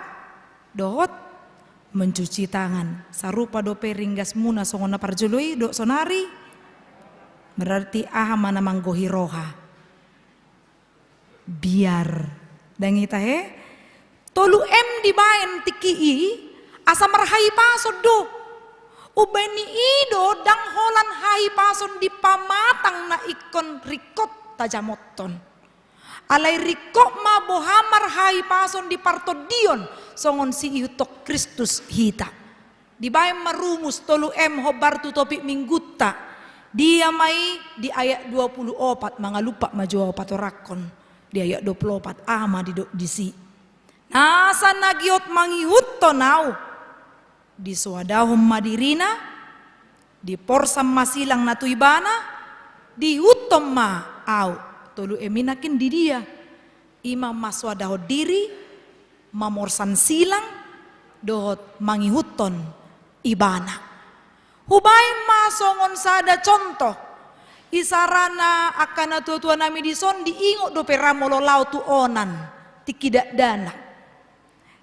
dohot mencuci tangan. Sarupa dope ringgasmuna songon na parjolo i dohot sonari? Berarti aha ma na manggohi roha? Biar. Ndang i tahe? Tolu M dibaen tingki i, asa marhahipason do. Umbaen ni i do ndang holan hahipason di pamatang na ingkon ringkot tajamothon. Alai ringkot ma boha marhahipason di partondion songon siihuthon Kristus hita. Dibaen ma rumus tolu M hombar tu topik minggunta. Dia ma i? Di ayat dua puluh opat, mangalumpak ma jo ahu patorangkon. Di ayat dua puluh opat, aha ma didok disi? Nasa na giot mangihuthon ahu, disoadahon ma dirina, diporsan ma silang na tu ibana, diihuthon ma ahu. Tolu M i nangkin di dia? I ma mansoadahon diri, mamorsan silang, dohot mangihuthon ibana. Hubaen ma songon sada contoh. Isarana angka natuatua nami dison diingot dope ra molo laho tu onan, tingki dakdanak.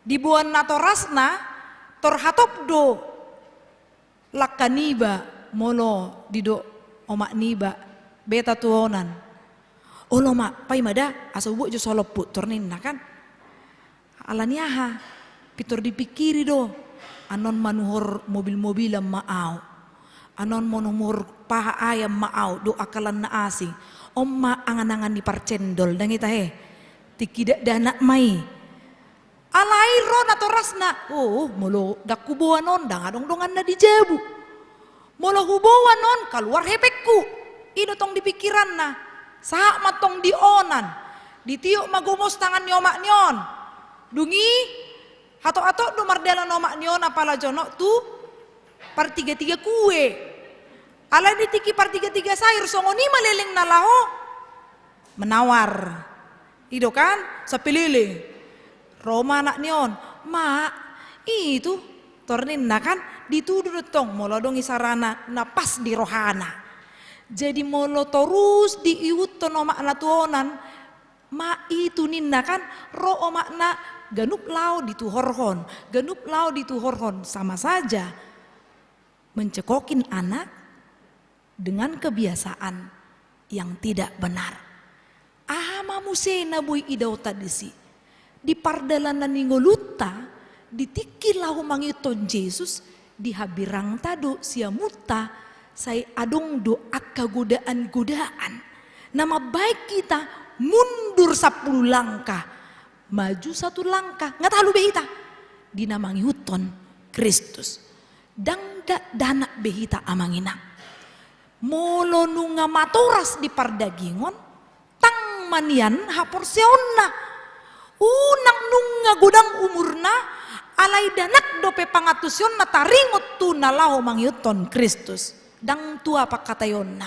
Di boan natorasna, tor hatop do langka niba molo didok omak niba, beta tu onan. Olo ma, paima da, asa hubuat jo solomput, tor ninna kan. Ala ni aha? Pintor dipingkiri do. Annon manuhor mobil-mobilan ma ahu. Annon manuhor paha ayam ma ahu, dohot angka lan na asing. On ma angan-angan ni parcendol, ndang i tahe? Tingki dakdanak ma i. Alai ro natorasna, oh, molo ndang huboan on, ndang adong donganna di jabu. Molo huboan on, kaluar hepengku. I do tong di pingkiranna. Sahat ma tong di onan. Ditiop ma gomos tangan ni omak ni on. Dung i, hatop-hatop do mardalan omak ni on apala jonok tu partigatiga kue. Alai di tingki partigatiga sayur, songon i ma lelengna laho menawar. I do kan, sampe leleng. Ro ma anak ni on, "Mak, itu," tor ninna kan, Ditudu do tong molo adong isarana na pas di rohana. Jadi molo torus diihuthon omakna tu onan, ma itu ninna kan, ro omakna ganup laho dituhorhon, ganup laho dituhorhon, sama saja mencekokin anak dengan kebiasaan yang tidak benar. Aha ma muse na boi idaonta disi? Di pardalanan ni ngolunta, di tingki laho mangihuthon Jesus, di hambirangta dohot siamunta, sai adong do angka godaan-godaan na mambahen hita mundur sampulu langkah, maju satu langkah, nga talu be hita di na mangihuthon Kristus. Ndang dakdanak be hita, amang inang. Molo nunga matoras di pardagingon, tang ma nian haporseaonna. Unang nunga godang umurna, alai dakdanak dope pangantusionna taringot tu na laho mangihuthon Kristus. Ndang tua pangkataionna.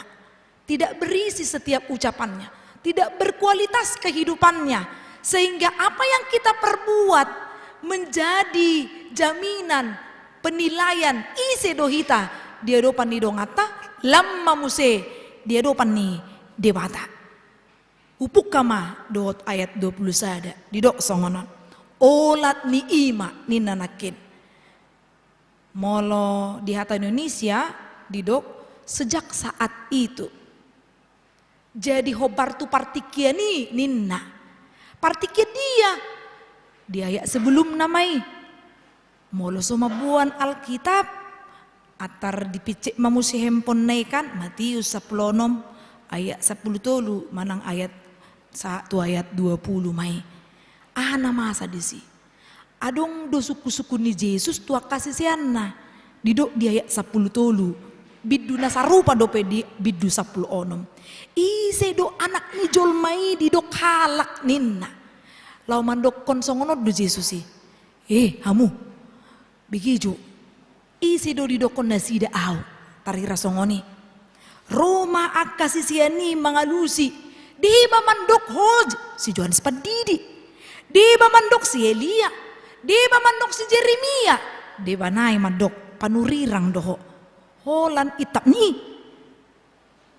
Tidak berisi setiap ucapannya, tidak berkualitas kehidupannya, sehingga apa yang kita perbuat menjadi jaminan penilaian ise do hita di adopan ni donganta, lam ma muse di adopan ni Debata. Hupungka ma dohot ayat dua pulu sada, didok songon on: Olat ni i ma, ninna nangkin. Molo di hata Indonesia didok sejak saat itu. Jadi hombar tu partingkian i, ninna. Partingkian dia? Di ayat sebelumna ma i. Molo so mamboan Alkitab, antar dipincit ma muse handphonena i kan, Matius sampulu onom ayat sampulu tolu manang ayat sahat tu ayat dua pulu ma i. Aha na masa disi? Adong do sungkun-sungkun ni Jesus tu angka siseanna. Didok di ayat sampulu tolu. Bindu na sarupa dope di bindu sampulu onom. Ise do Anak ni jolma i didok halak, ninna. Laho mandokkon songon on do Jesus i. Eh, hamu. Begejo. Ise do didokkon nasida ahu? Tarhira songon i. Ro ma angka sisean i mangalusi. Deba mandok ho si Johannes Pandidi. Deba mandok si Elia. Deba mandok si Jeremia. Deba nai mandok panurirang do ho. Holan itap ni.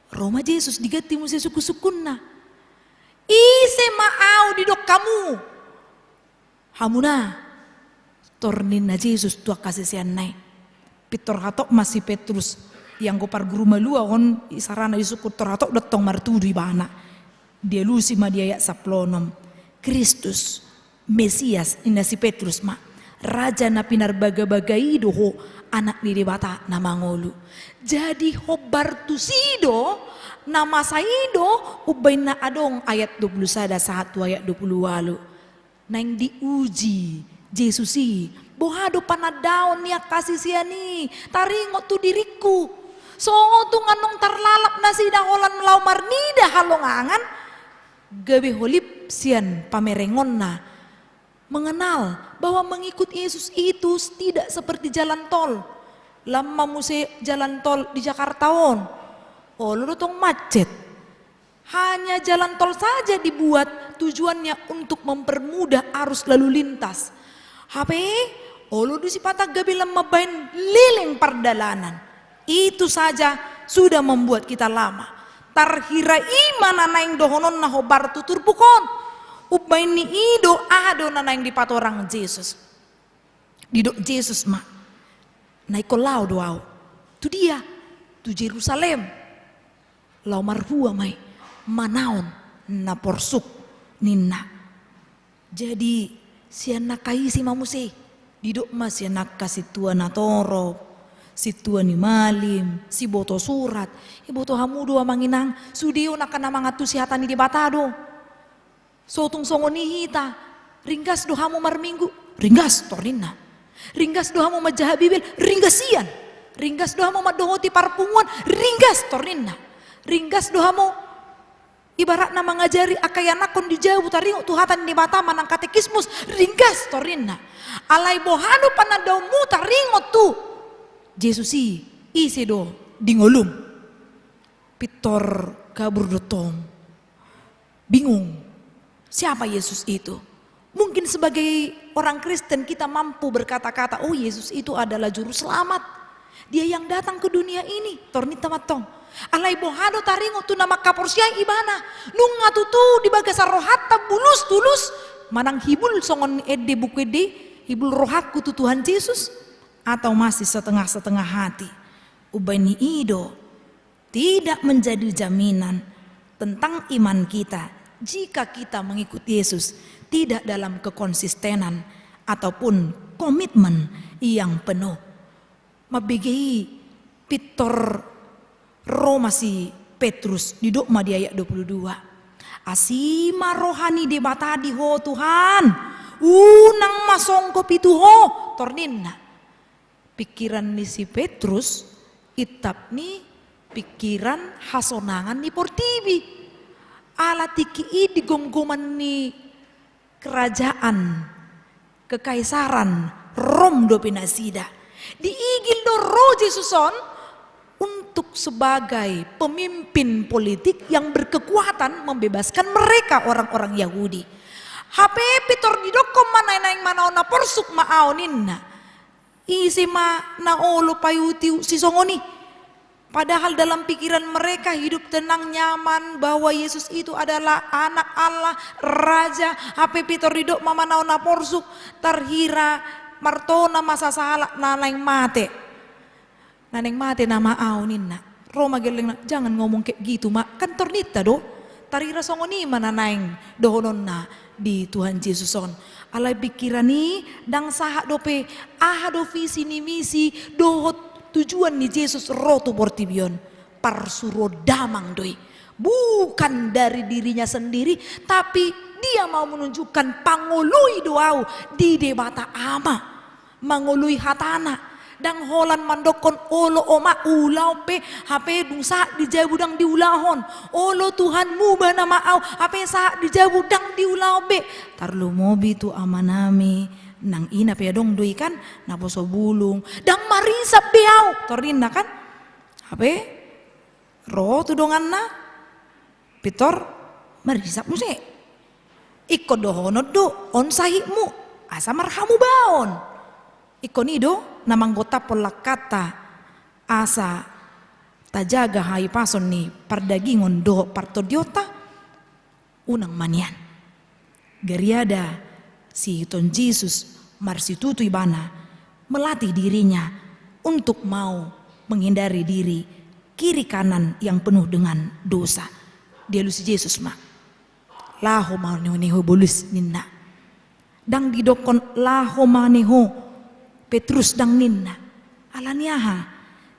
Ro ma Jesus diganti muse sungkun-sungkunna. Ise ma ahu didok hamu? Hamuna, tor ninna Jesus tu angka siseanna i. Pintor hatop ma si Petrus, ianggo parguru malua on, isarana disungkun, tor hatop do tong martudu ibana. Dialusi ma di ayat sampulu onom. Kristus, Mesias, ninna si Petrus ma. Raja na pinarbagabaga i do ho, Anak ni Debata na mangolu. Jadi hombar tusi do, na masa i do, umbahen na adong ayat dua pulu sada sahat tu ayat dua pulu ualu. Naeng diuji Jesus i, boha do panandaon ni angka sisean i taringot tu diringku. Songon tung annon tarlalap nasida holan laho marnida halongangan, gabe holip sian pamerengonna mengenal bahwa mengikut Yesus itu tidak seperti jalan tol. Lam ma muse jalan tol di Jakarta on. Olo do tong macet. Hanya jalan tol saja dibuat tujuannya untuk mempermudah arus lalu lintas. Hape, olo do sipata gabe lam mambahen leleng pardalanan. Itu saja sudah membuat kita lama. Tarhira i ma na naeng dohononna hombar tu turpuk on. Umbahen ni i do aha do na naeng dipatorang Jesus. Didok Jesus ma, na ingkon laho do ahu. Tu dia? Tu Jerusalem. Laho marhua ma i, manaon na porsuk, ninna. Jadi sian angka ise ma muse? Didok ma sian angka sintua natorop, sintua ni malim, siboto surat. Iboto hamu do, amang inang, sude on angka na mangantusi hata ni Debata do. So tung songon i hita, ringgas do hamu marminggu? Ringgas, tor ninna. Ringgas do hamu manjaha Bibel? Ringgas sian. Ringgas do hamu mandohoti parpunguan? Ringgas, tor ninna. Ringgas do hamu ibaratna mangajari angka ianakhon di jabu taringot tu hata ni Debata manang katekismus? Ringgas, tor ninna. Alai boha do panandaonmu taringot tu Jesus i, ise do di ngolum? Pintor kabur do tong. Bingung. Siapa Yesus itu? Mungkin sebagai orang Kristen kita mampu berkata-kata, "Oh, Yesus itu adalah juru selamat. Dia yang datang ke dunia ini." Tor ninta mantong. Alai boha do taringot tu na mangkaporseai ibana? Nunga tutu di bagasan rohanta bulus tulus manang hibul songon ende buku ende, hibul rohangku tu Tuhan Jesus, atau masih setengah-setengah hati? Umbahen i do, tidak menjadi jaminan tentang iman kita jika kita mengikut Yesus tidak dalam kekonsistenan ataupun komitmen yang penuh. Mambege i pintor ro ma si Petrus, didok ma di ayat dua puluh dua, "Asi ma roha ni Debata di ho Tuhan, unang ma songgop i tu ho," tor ninna. Pikiran ni si Petrus intap ni pikiran hasonangan ni portibi. Ala tingki i di gomgoman ni kerajaan, kekaisaran Rom dope nasida. Diigil do ro Jesus on untuk sebagai pemimpin politik yang berkekuatan membebaskan mereka, orang-orang Yahudi. Hape pintor didokkon ma na naeng manaon na porsuk ma ahu ninna. Ise ma na olo paiutiuti songon i? Padahal dalam pikiran mereka hidup tenang, nyaman, bahwa Yesus itu adalah Anak Allah, Raja. Hape pintor didok ma manaon na porsuk, tarhira martona ma sasahalak na naeng mate. Na naeng mate nama ahu ninna. Ro ma gellengna, "Jangan ngomong kayak gitu, Mak. Kan tor ninta do. Tarhira songon i ma na naeng dohononna di Tuhan Jesus on." Alai pikiran i ndang sahat dope aha do visi ni misi dohot tujuan ni Jesus ro tu portibi on. Parsuruon damang do i. Bukan dari dirinya sendiri, tapi dia mau menunjukkan pangoloi do ahu di Debata Ama. Mangoloi hatana. Ndang holan mandokkon, "Olo Oma, ulaon be," hape dung sahat di jabu ndang diulahon. "Olo Tuhan, muba nama ahu," hape sahat di jabu ndang diulahon be. Tarlumobi tu amanami, nang ina pe adong do i kan, naposo bulung. "Ndang marisap be ahu," tor ninna kan. Hape ro tu donganna, pintor marisap muse. Ingkon dohonon do, on sahitmu, asa marhamubaon. Ingkon i do na manggotaphon langkanta, asa tajaga hahipason ni pardagingon dohot partondionta. Unang ma nian. Gariada siihuthon Jesus, marsitutu ibana melatih dirinya untuk mau menghindari diri kiri kanan yang penuh dengan dosa. Dialusi Jesus ma, "Laho ma ni ho, ni ho bolus," ninna. Ndang didokkon, "Laho ma ni ho Petrus," ndang ninna. Ala ni aha?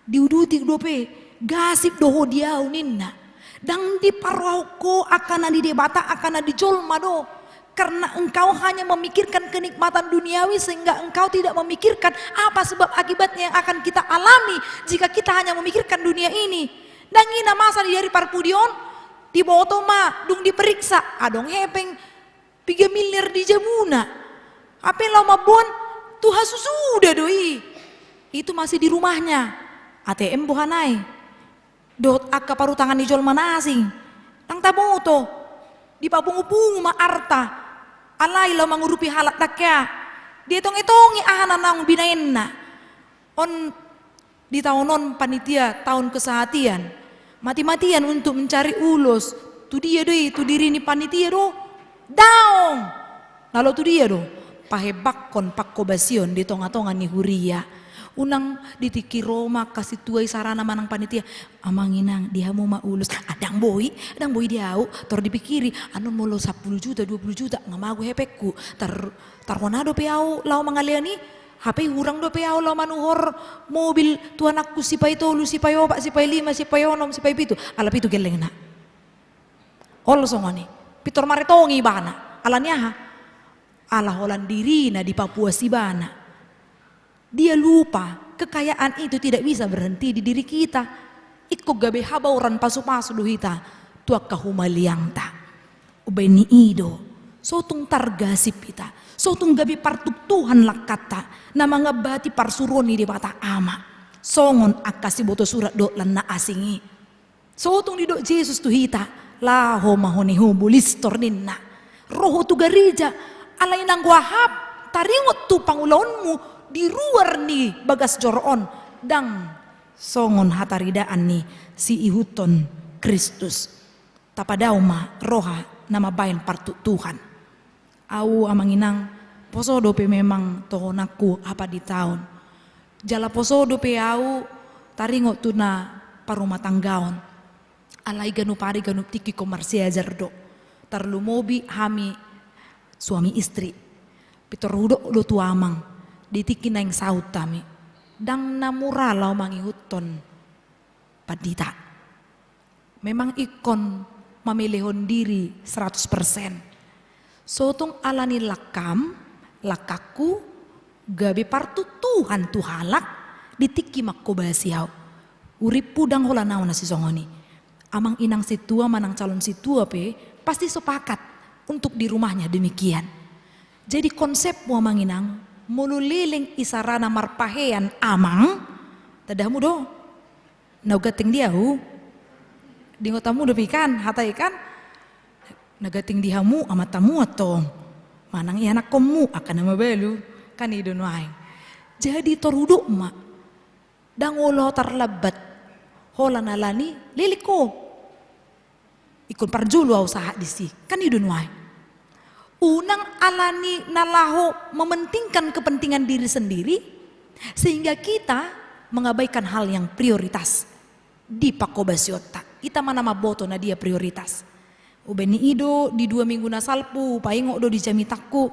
Diuduti dope, "Gasip do ho di ahu," ninna. Ndang diparrohahon ho angka na di Debata, angka na di jolma do. Karena engkau hanya memikirkan kenikmatan duniawi sehingga engkau tidak memikirkan apa sebab akibatnya yang akan kita alami jika kita hanya memikirkan dunia ini. Ndang i na masa di ari parpudi on, diboto ma dung diperiksa, adong hepeng piga miliar di jabuna. Hape laho mamboan tu hasusuda do i. Itu masih di rumahnya. A T M boha nai. Dohot angka parutangan ni jolma na asing. Ndang taboto. Dipapungupungu ma arta. Alai laho mangurupi halak, ndang hea. Dietongetongi aha na naung binaenna. On di taon on panitia taon kesehatian, mati-matian untuk mencari ulos. Tu dia do i? Tu diri ni panitia do? Daong. Na laho tu dia do? Pahebakkon, pangkobasion di tonga-tonga ni huria. Unang di tingki ro ma angka sintua i sarana manang panitia, "Amang inang, di hamu ma ulos." "Ah, ndang boi, ndang boi di ahu." Tor dipikiri, "Anon molo sampulu juta, dua pulu juta, nga mago hepengku. Tar, tarhona dope ahu laho mangalean i. Hape hurang dope ahu laho manuhor mobil tu anakku sipaitolu, sipaiopat, sipailima, sipaionom, sipaipitu." Ala pitu gellengna. Olo songon i. Pintor maretongi ibana. Ala ni aha? Ala holan dirina dipapuas ibana. Dia lupa, kekayaan itu tidak bisa berhenti di diri kita. Ingkon gabe habaoran pasupasu do hita tu angka humaliangta. Umbahen ni i do, so tung targasip hita, so tung gabe partuktuhan langkanta na mangambati parsuruon ni Debata Ama. Songon angka siboto surat dohot lan na asing i. So tung didok Jesus tu hita, "Laho ma ho ni ho bolis," tor ninna. "Ro ho tu gareja." Alai nanggo ahap, taringot tu pangulaonmu di ruar ni bagas joro on, ndang songon hataridaan ni siihuthon Kristus. Tapadao ma roha na mambahen partuktuhan. Au amang inang, poso dope memang tohonanku hapanditaon. Jala poso dope au taringot tu na parumatanggaon. Alai ganup ari ganup tingki ingkon marsiajar do. Tarlumobi hami suami istri. Pintor hudok do tu amang, di tingki naeng saut hami. Ndang na mura laho mangihuthon pandita. Memang ingkon mamelehon diri seratus persen. So tung alani langkam, langkangku, gabe partuktuhan tu halak di tingki manghobasi au. Urippu ndang holan au na sisongon i. Amang inang sintua manang calon sintua pe pasti sepakat untuk di rumahnya demikian. Jadi konsepmu amang inang, molo leleng isarana marpahean amang, tanda hamu do. Na uga teng di au. Di ingot hamu dope i kan, hata i kan. Na gating di hamu, amantamu antong. Manang ianakkonmu, angka na mabalu. Kan i do nuaeng. Jadi tor hudok ma. Ndang olo tarlambat. Holan alani, leleng ho. Ingkon parjolo au sahat disi. Kan i do nuaeng. Unang alani na laho mementingkan kepentingan diri sendiri, sehingga kita mengabaikan hal yang prioritas di panghobasionta. Hita ma na mamboto na dia prioritas. Umbahen i do di dua minggu na salpu, hupaingot do di jamitangku.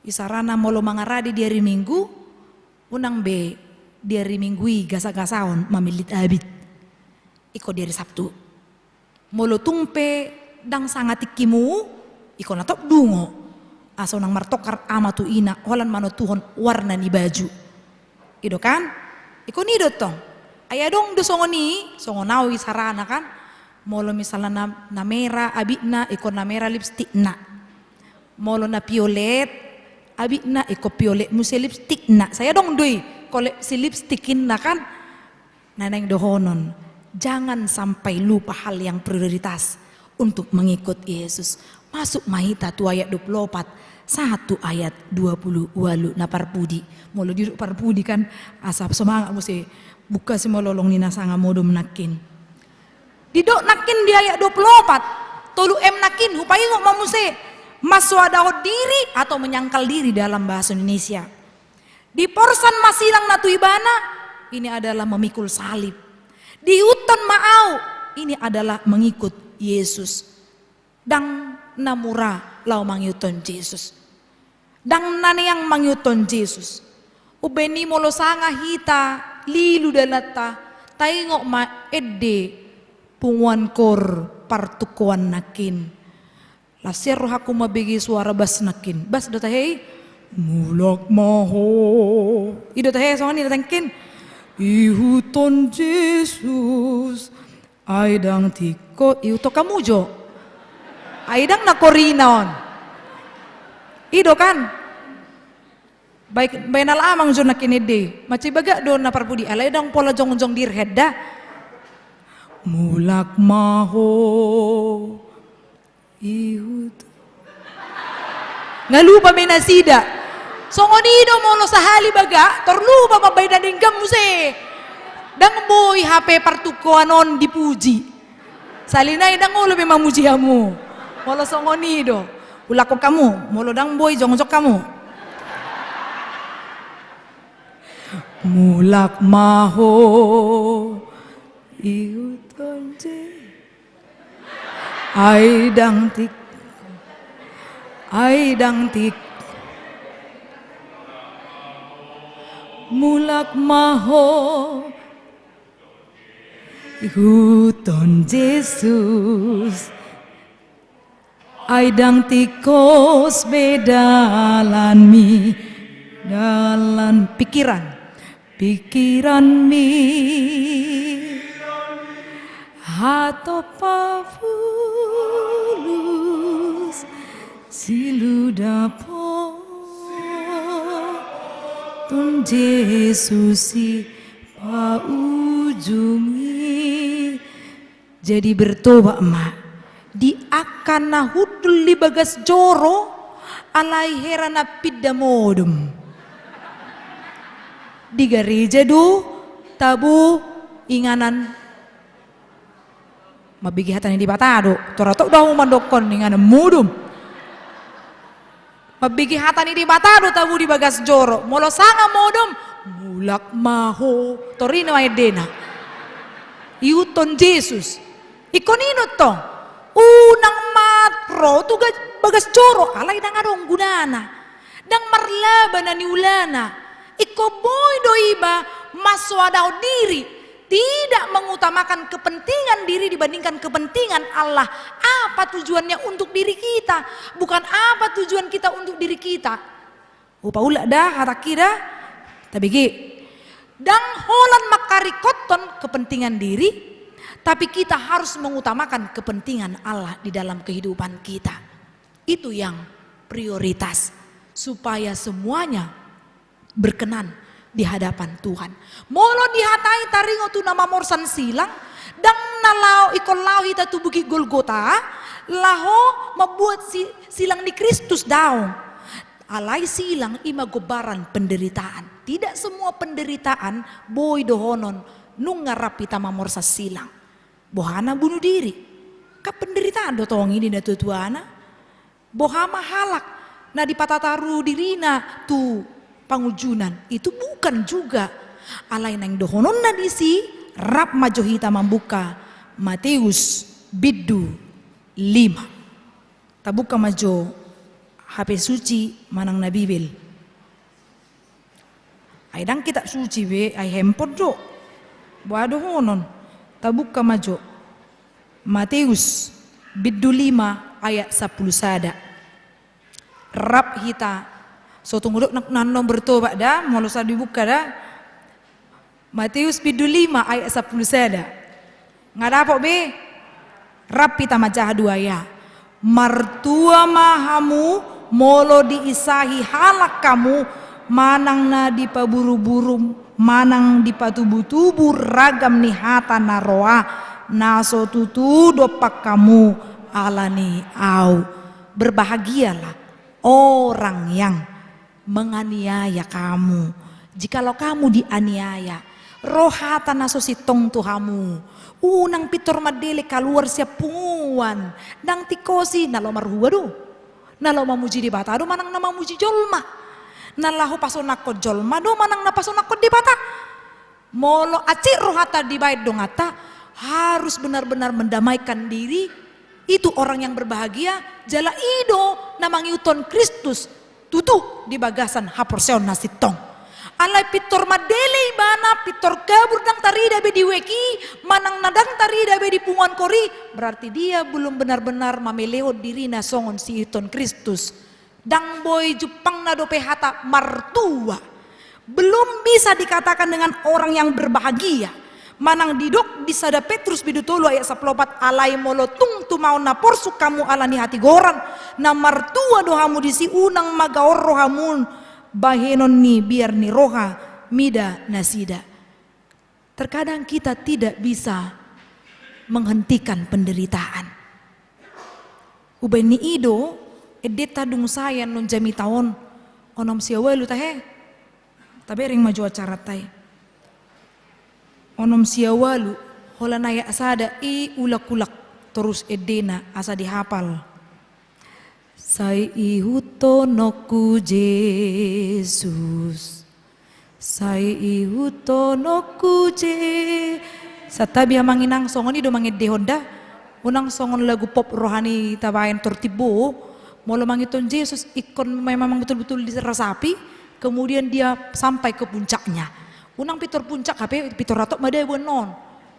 Isarana molo mangarade di ari Minggu, unang be di ari Minggu i gasa-gasaon mamillit abit. Ingkon di ari Sabtu. Molo tung pe ndang sanga tingkimu, ingkon na top dungo. Asa unang martongkar ama tu ina, holan manotuhon warna ni baju. I do kan? Ingkon i do tong. Ai adong do songon i, songon au isarana kan. Molo misalna na, na mera abitna, ingkon na mera lipstikna. Molo na piolet abitna, ingkon piolet muse lipstikna. Sai adong do i, koleksi lipstik inna kan. Na naeng dohonon, jangan sampai lupa hal yang prioritas untuk mengikut Yesus. Masuk ma hita tu ayat dua puluh opat sahat tu ayat dua puluh ualu na parpudi. Molo didok parpudi kan, asa semangat muse buka simalolong ni na sanga modom nangkin. Didok nangkin di ayat dua puluh opat, tolu M nangkin, hupaingot ma muse, mensoadahon diri atau menyangkal diri dalam bahasa Indonesia. Diporsan ma silang na tu ibana, ini adalah memikul salib. Diihuthon ma au, ini adalah mengikut Yesus. Ndang na mura laho mangihuthon Jesus. Ndang na neang mangihuthon Jesus. Umbahen i molo sanga hita lilu dalanta, taingot ma ende punguan koor partukkoan nangkin. Las sian rohangku mambege suara bas nangkin. Bas do tahe i? Mulak ma ho. I do tahe songon i do nangkin? Ihuthon Jesus. Ai ndang tingkos, ihuthon hamu jo. Ai ndang na korina on. I do kan? Baik, baen ala amang jo nangkin ende. Mansai bagak do na parpudi, alai ndang pola jongjong dirhen da. Mulak ma ho. Ihuthon. Nga lupa be nasida. Songon i do molo sahali bagak, tor lupa mambaen na denggan muse. Ndang boi hape partukkoan on dipuji. Sahali nai ndang olo be mamuji hamu. Molo songon i do. Ulakhon hamu, molo ndang boi jongjong hamu. Mulak ma ho. Ihuthon Jesus. Ai ndang tingkos, ai ndang tingkos. Mulak ma ho. Ihuthon Jesus. Ai ndang tingkos be dalanmi, dalan pikiran. Pikiranmi hatop pahulus, siludapoton Jesus sipaujungi. Jadi bertobat ma di angka na hundul di bagas joro, Alai hera na pinda modom. Di gareja do tabo inganan. Mambege hata ni Debata do, tor atok do hamu mandokkon inganan modom. Mambege hata ni Debata do tabo di bagas joro, molo sanga modom, mulak ma ho, tor i ma endena. Ihuthon Jesus. Ingkon i do tong. Unang ma ro tu ga-, bagas joro, alai ndang adong gunana. Ndang marlaba na niulana. Ingkon boi do iba mansoadahon diri, tidak mengutamakan kepentingan diri dibandingkan kepentingan Allah. Apa tujuannya untuk diri kita, bukan apa tujuan kita untuk diri kita. Hupaulak da hatangki da? Tabege. Ndang holan mangkaringkothon kepentingan diri, tapi kita harus mengutamakan kepentingan Allah di dalam kehidupan kita. Itu yang prioritas, supaya semuanya berkenan di hadapan Tuhan. Molo dihatai taringot tu na mamorsan silang, ndang na laho, ingkon laho hita tu Bukit Golgota, laho mambuat si-, silang ni Kristus daong. Alai silang i ma gombaran penderitaan. Tidak semua penderitaan boi dohonon nunga rap hita mamorsan silang. Boha na bunuh diri? Kan penderitaan do tong i di natuatuana. Boha ma halak na dipatataru dirina tu pangunjunan? Itu bukan juga. Alai naeng dohononna disi, rap ma jo hita mambuka Mateus bindu lima. Tabuka ma jo hape suci manang na Bibel. Ai ndang kitab suci be, ai handphone do. Boha dohonon? Tabuka ma jo. Mateus bindu lima ayat sampulu sada. Rap hita. So tung dok na, na, na bertobat da, molo so dibuka da. Mateus bindu lima ayat sampulu sada. Nga dapot be? Rap hita manjaha dua ya. Martua ma hamu molo diisahi halak hamu, manang na dipaburu-buru, manang dipatubu-tubu ragam ni hata na roa, na so tutu dompak hamu ala ni ahu. Berbahagialah orang yang menganiaya kamu. Jikalau kamu dianiaya, ro hata na so sintong tu hamu, unang pintor mandele kaluar sian punguan. Ndang tingkos i, na laho marhua do, na laho mamuji Debata do manang na mamuji jolma, na laho pasonangkon jolma do manang na pasonangkon Debata. Molo acit rohanta dibaen donganta, harus benar-benar mendamaikan diri, itu orang yang berbahagia. Jala i do na mangihuthon Kristus tutu di bagasan haporseaon na sintong. Alai pintor mandele ibana, pintor kabur, ndang tarida be di wijk i, manang na ndang tarida be di punguan kor i, berarti dia belum benar-benar mamelehon dirina songon siihuthon Kristus. Ndang boi jumpangna dope hata martua. Belum bisa dikatakan dengan orang yang berbahagia. Manang didok di sada Petrus bindu tolu ayat sampulu opat, alai molo tung tumaon na porsuk hamu ala ni hatigoran, na martua do hamu disi, unang ma gaor rohamu bahenon ni biar ni roha mida nasida. Terkadang kita tidak bisa menghentikan penderitaan. Hubaen ni i do, endenta dung sae annon jamita on, onom sia ualu tahe. Tabereng ma jo acaranta i. Onom sia ualu, holan ayat sada i, ulak-ulak torus endena asa dihapal. Sai ihuthononku Jesus. Sai ihuthononku Je-, santabi amang inang, songon i do mangendehon da. Unang songon lagu pop roha ni tabaen tor timbo. Molo mangihuthon Jesus, ingkon memang betul-betul dirasapi, kemudian dia sampai ke puncaknya. Unang pintor puncak hape, pintor atok ma dabu annon.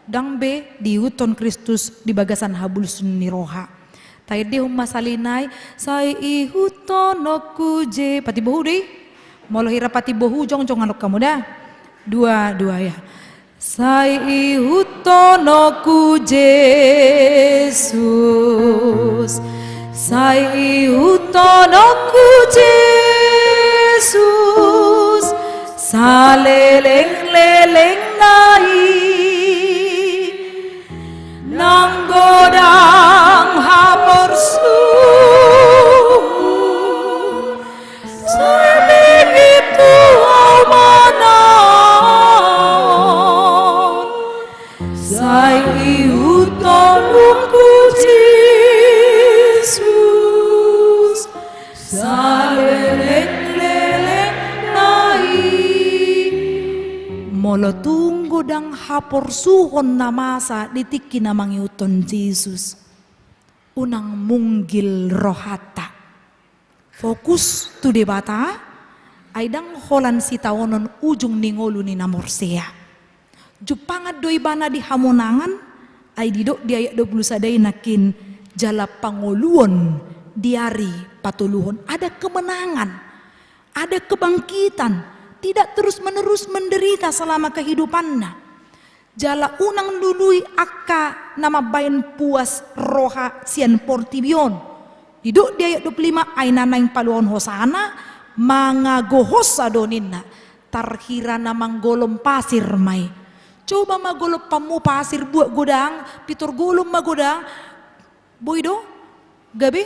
Ndang be diihuthon Kristus di bagasan habulusan ni roha. Taendehon ma sahali nai, sai ihuthononku Je-, patimbohu do i. Molo hira patimbohu, jongjong annon hamu da. Dua, dua ya. Sai ihuthononku Jesus, sai ihuthononku Jesus, saleleng-lelengna i, nang godang haporsuhon. Ihuthononku Jesus, saleleng-leleng nai. Molo tung godang haporsuhon na masa di tingki na mangihuthon Jesus, unang munggil rohanta. Fokus tu Debata, ai ndang holan sitaonon ujung ni ngolu ni na porsea. Jumpangan do ibana di hamonangan, ai didok di ayat dua puluh sada i nangkin, jala pangoluon di ari patoluhon. Ada kemenangan, ada kebangkitan, tidak terus-menerus menderita selama kehidupanna. Jala unang lului angka na mambahen puas roha sian portibi on. Didok di ayat dua puluh lima, ai na naeng paluahon hosana, mangagohonsa do ninna, tarhira na manggolom pasir ma i. Coba ma golompanmu pasir, buat godang, pintor golom ma godang, boi do gabe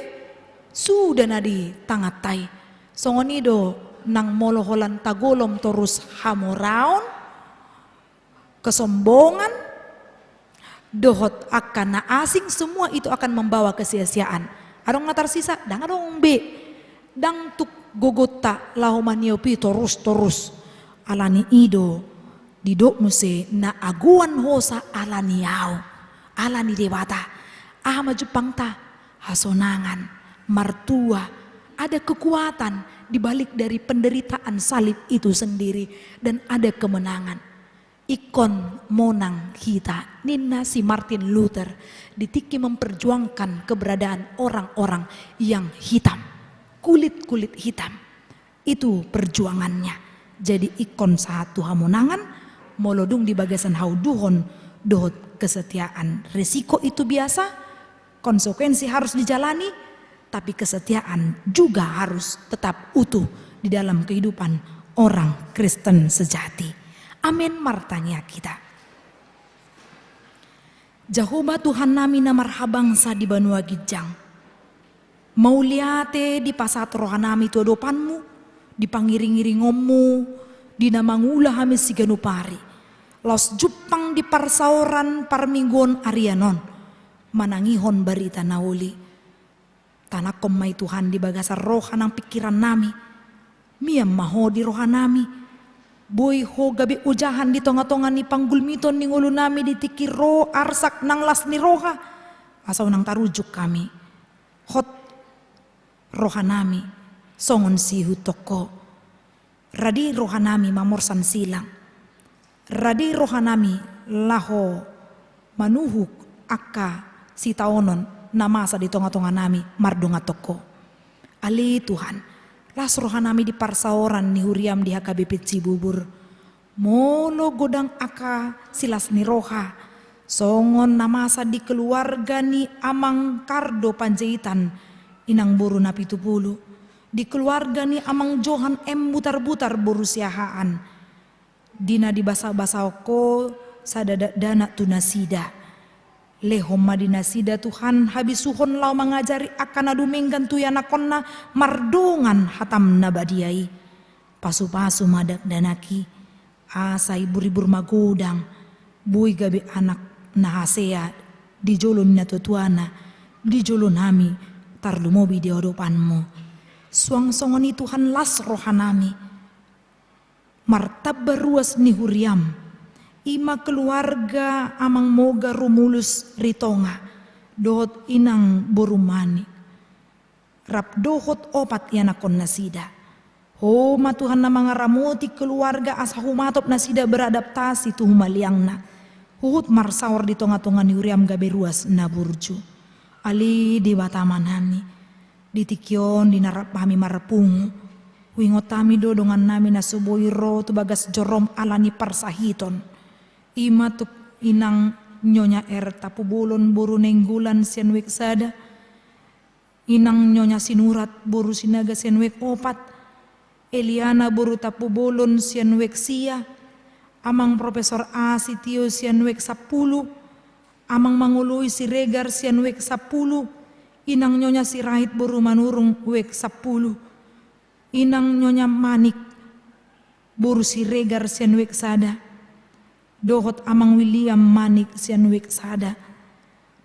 suda na di tanganta i. Songon i do nang molo holan tagolom torus hamoraon, kesombongan, dohot angka na asing, semua itu akan membawa kesia-siaan. Adong na tarsisa? Ndang adong be. Ndang tuk gogonta laho maniop i torus-torus. Alani i do didok muse, na agoan hosa alani Ahu, alani Debata. Aha ma jumpangta? Hasonangan, martua, ada kekuatan di balik dari penderitaan salib itu sendiri, dan ada kemenangan. Ingkon monang hita, ninna si Martin Luther, di tingki memperjuangkan keberadaan orang-orang yang hitam, kulit-kulit hitam. Itu perjuangannya. Jadi ingkon sahat tu hamonangan, molo dung di bagasan hauduhon dohot kesetiaan. Resiko itu biasa, konsekuensi harus dijalani, tapi kesetiaan juga harus tetap utuh di dalam kehidupan orang Kristen sejati. Amin. Martangiang hita. Jahowa Tuhannami na marhabangsa di banua ginjang, mauliate dipasahat rohanami tu adopanmu, di pangiring-iringonmu, di na mangula hami siganup ari, laos jumpang di parsaoran parmingguon arian on, manangihon barita na uli. Tanakkon ma i Tuhan di bagasan roha nang pingkirannami. Mian ma Ho di rohanami. Boi Ho gabe ojahan di tonga-tonga ni panggulmiton ni ngolunami di tingki ro arsak nang las ni roha, asa unang tarujuk hami. Hot rohanami songon siihuthon Ho. Radi rohanami mamorsan silang. Radi rohanami laho manuhuk angka sitaonon na masa di tonga-tonganami mardongan tu Ho. Ale Tuhan, las rohanami di parsaoran ni huriam di H K B P Cibubur. Molo godang angka silas ni roha, songon na masa di keluarga ni Amang Kardo Panjaitan, inang boru Napitupulu, di keluarga ni Amang Johan M Butarbutar boru Siahaan, di na dibasabasahon Ho sada dakdanak tu nasida. Lehon ma di nasida Tuhan habisuhon laho mangajari angka na dumenggan tu ianakhonna mardongan hatam na badia i. Pasupasu ma dakdanak i, asa ibur-ibur magodang, boi gabe anak na hasea di jolo ni natuatuana, di jolonami tarlumobi di adopanmu. Suang songon i Tuhan, las rohanami. Martamba ruas ni huriam, i ma keluarga Amang Moga Romulus Ritonga dohot inang boru Mani, rap dohot opat ianakhon nasida. Ho ma Tuhan na mangaramoti keluarga asa humatop nasida beradaptasi tu humaliangna, huhut marsaor di tonga-tonga ni huriam gabe ruas na burju. Ale Debata Amanami, di tingki on di na rap hami marpungu, huingot hami do dongannami na so boi ro tu bagas jorom ala ni parsahiton. I ma tuk inang Nyonya R Tampubolon boru Nainggolan sian wijk sada, inang Nyonya Sinurat boru Sinaga sian wijk opat, Eliana boru Tampubolon sian wijk sia, Amang Profesor A Sitio sian wijk sampulu, Amang Mangoloi Siregar sian wijk sampulu, inang Nyonya Sirait boru Manurung wijk sampulu, inang Nyonya Manik boru Siregar sian wijk sada, dohot Amang William Manik sian Wik Sada.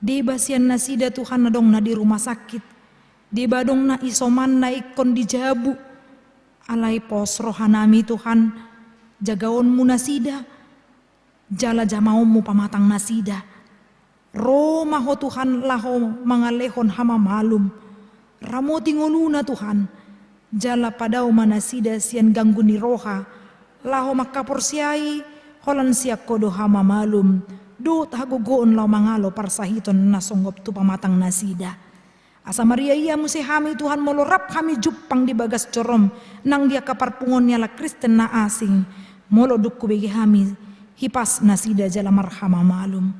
Deba sian nasida Tuhan adong na di rumah sakit, deba adong na isoman na ingkon di jabu. Alai pos rohanami Tuhan, jagaonmu nasida, jala jamaonmu pamatang nasida. Ro ma Ho Tuhan laho mangalehon hamamalum. Ramoti ngoluna Tuhan, jala padao ma nasida sian ganggu ni roha, laho mangkaporseai holan sian Ho do hamamalum dohot hagogoon laho mangalo parsahiton na songgop tu pamatang nasida. Asa maria ia muse hami Tuhan molo rap hami jumpang di bagas jorom nang di angka parpunguan ni halak Kristen na asing, molo dung hubege hami hipas nasida jala marhamamalum.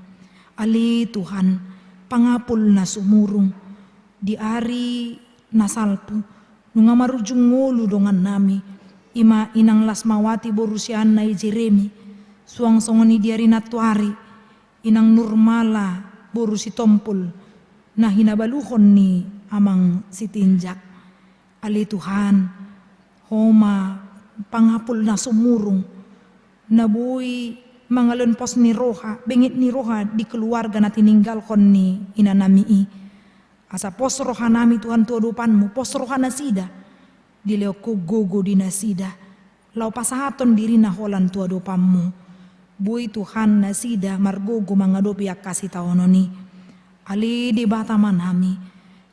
Ale Tuhan, pangapul na sumurung, di ari na salpu, nunga marujung ngolu dongannami, ima inang Lasmawati boru sian na i Jeremi, suang songon i di ari na tuari, inang Nurmala boru Sitompul, na hinabaluhon ni amang Sitinjak. Ale Tuhan, Ho ma pangapul na sumurung, na boi mangalehon pos ni roha, benget ni roha di keluarga na tininggalhon ni inanami i. Asa pos rohanami Tuhan tu adopanmu, pos roha nasida, dilehon Ho gogo di nasida, laho pasahathon dirina holan tu adopanmu. Boi Tuhan nasida margogo mangadopi angka sitaonon i. Ale Debata Amanami,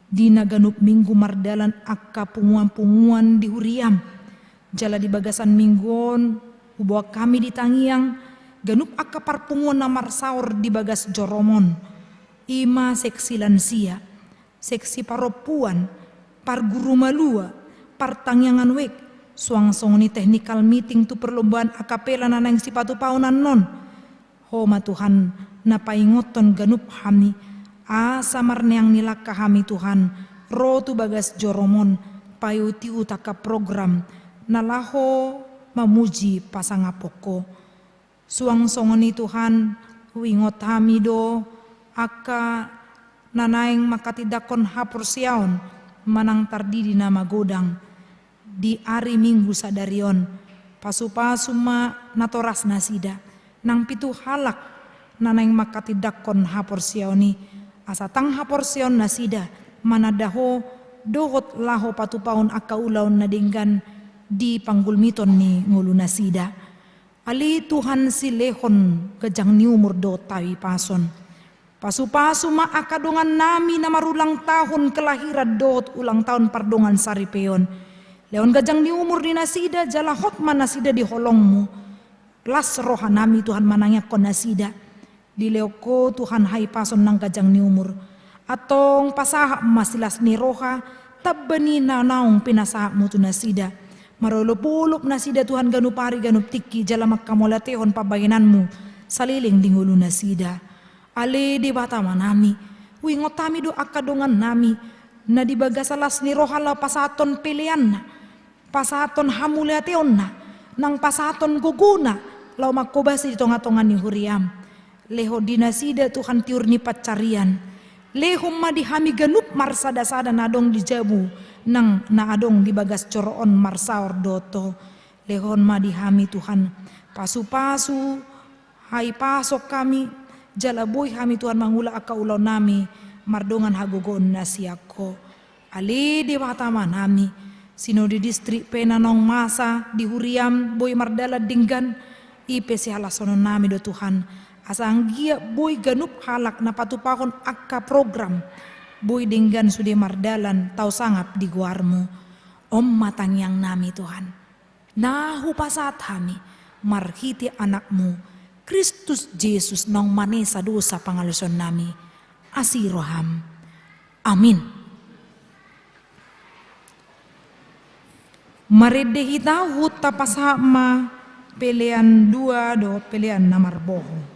di na ganup minggu mardalan angka punguan-punguan di huriam, jala di bagasan minggu on huboan hami di tangiang ganup angka parpunguan na marsaor di bagas jorom on, ima seksi lansia, seksi parompuan, parguru malua, partangiangan wijk, suang songon i technical meeting tu perlombaan akapela na naeng sipatupaon annon. Ho ma Tuhan na paingothon ganup hami, asa marneang ni langka hami Tuhan, ro tu bagas jorom on, paihutihut angka program na laho mamuji pasangaphon Ho. Suang songon i Tuhan, huingot hami do angka na naeng manghatindanghon haporseaon manang tardidi na magodang di ari Minggu sadari on. Pasupasu ma natoras nasida, nang pitu halak na naeng manghatindanghon haporseaon i, asa tang haporseaon nasida mananda Ho dohot laho patupahon angka ulaon na denggan di panggulmiton ni ngolu nasida. Ale Tuhan silehon ganjang ni umur dohot hahipason. Pasupasu ma angka dongannami na marulang tahun kelahiran dohot ulang tahun pardongan saripeon. Lehon ganjang ni umur di nasida jala hot ma nasida di holongmu. Las rohanami Tuhan manangiangkon nasida. Dilehon Ho Tuhan hahipason nang ganjang ni umur. Antong pasahat ma silas ni roha, tamba ni na naung pinasahatmu tu nasida. Marolopolop nasida Tuhan ganup ari ganup tingki jala manghamauliatehon pambahenanmu saleleng di ngolu nasida. Ale Debata Amanami, huingot hami do angka dongannami na di bagasan las ni roha laho pasahathon peleanna, pasahathon hamauliateonna, nang pasahathon gogona laho manghobasi di tongatonga ni huriam. Lehon di nasida Tuhan tiur ni pansarian. Lehon ma di hami ganup marsadasada na adong di jabu nang na adong di bagas joro on marsaor dohot Ho. Lehon ma di hami Tuhan pasupasu, hahipason hami, jala boi hami Tuhan mangula angka ulaonnami mardongan hagogoon na sian Ho. Ale Debata Amanami, sinode distrik pe na naung masa di huriam boi mardalan denggan, i pe sihalashononnami do Tuhan, asa anggiat boi ganup halak na patupahon angka program boi denggan sude mardalan tau sangap di goarmu. On ma tangiangnami Tuhan. Na hupasahat hami marhite Anakmu, Kristus Jesus naung manesa dosa pangalaosionnami. Asi roham. Amin. Marende hita huhut tapasahat ma pelean dua dohot pelean na marboho.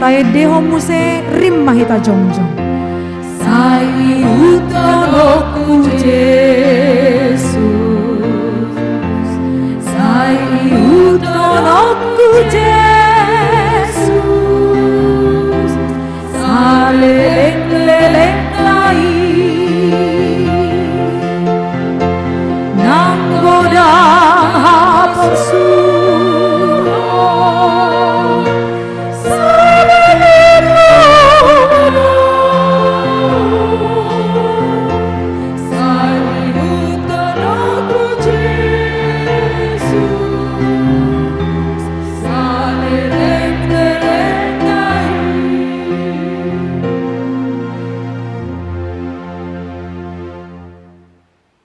Taendehon muse, rim ma hita jongjong. Sai ihuthononku Jesus, sai ihuthononku Jesus, salelenglelengna i. Nang godang haporsuhon,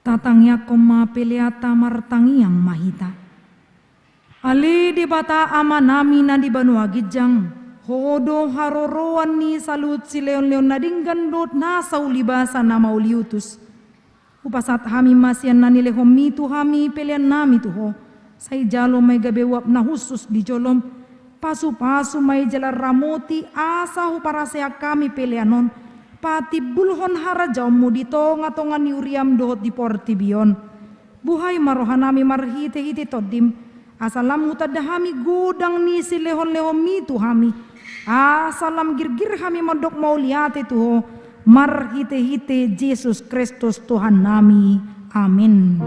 tatangiangkon ma peleanta, martangiang ma hita. Ale Debata Amanami na di banua ginjang, Ho do haroroan ni saluhut silehonlehon na denggan dohot nasa ulibasa na mauliutus. Hupasahat hami ma sian na nilehonMi tu hami peleannami tu Ho. Sai jalo ma i gabe uap na hushus di joloM. Pasupasu ma i jala ramoti asa huparaseak hami pelean on patimbulhon harajaonMu di tongatonga ni huriaM dohot di portibi on. Buhai ma rohanami marhitehite TondiM, asa lam hutanda hami godang ni silehonlehonMi tu hami, asa lam girgir hami mandok mauliate tu Ho, marhitehite Jesus Kristus Tuhannami. Amin.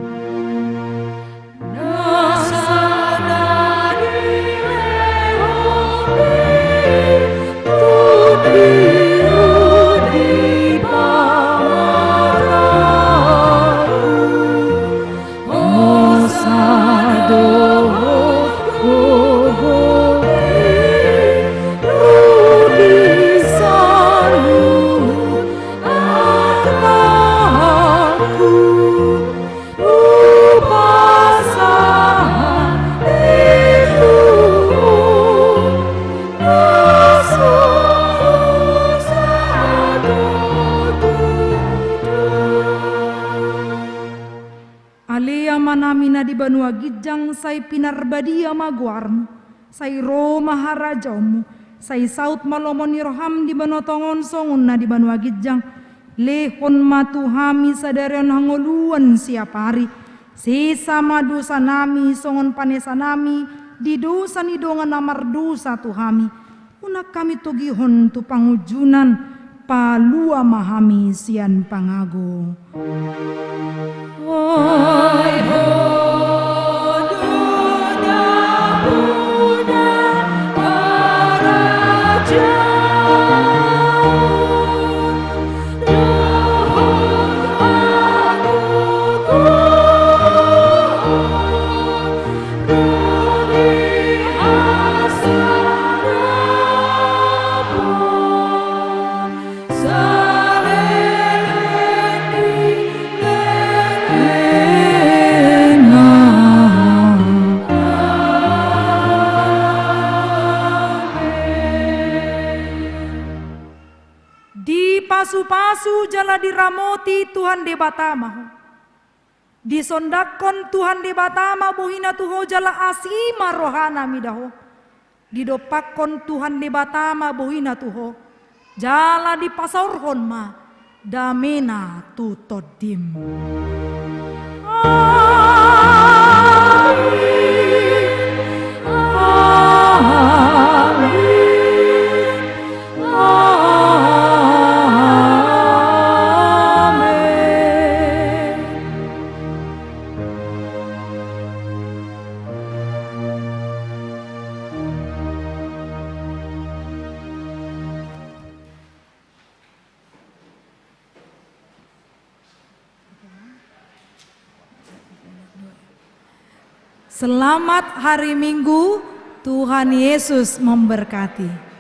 Ale Amanami na di banua ginjang, sai pinarbadia ma goarMu, sai ro ma harajaonMu, sai saut ma lomo ni rohaM di banua tonga on songon na di banua ginjang. Lehon ma tu hami sadari on hangoluan siapari. Sesa ma dosanami songon panesanami di dosa ni dongan na mardosa tu hami. Unang hami togihon tu pangunjunan, palua ma hami sian pangago. Ai Ho do dapotan harajaon dohot hagogoon dohot hasangapon saleleng ni lelengna. Amen. Dipasupasu jala diramoti Tuhan Debata ma ho. Disondangkon Tuhan Debata ma bohina tu ho jala asi ma rohana mida ho. Didompakkon Tuhan Debata ma bohina tu ho, jala dipasaorhon ma damena tu tondim. Amin. Amin. Amen. Selamat hari Minggu, Tuhan Yesus memberkati.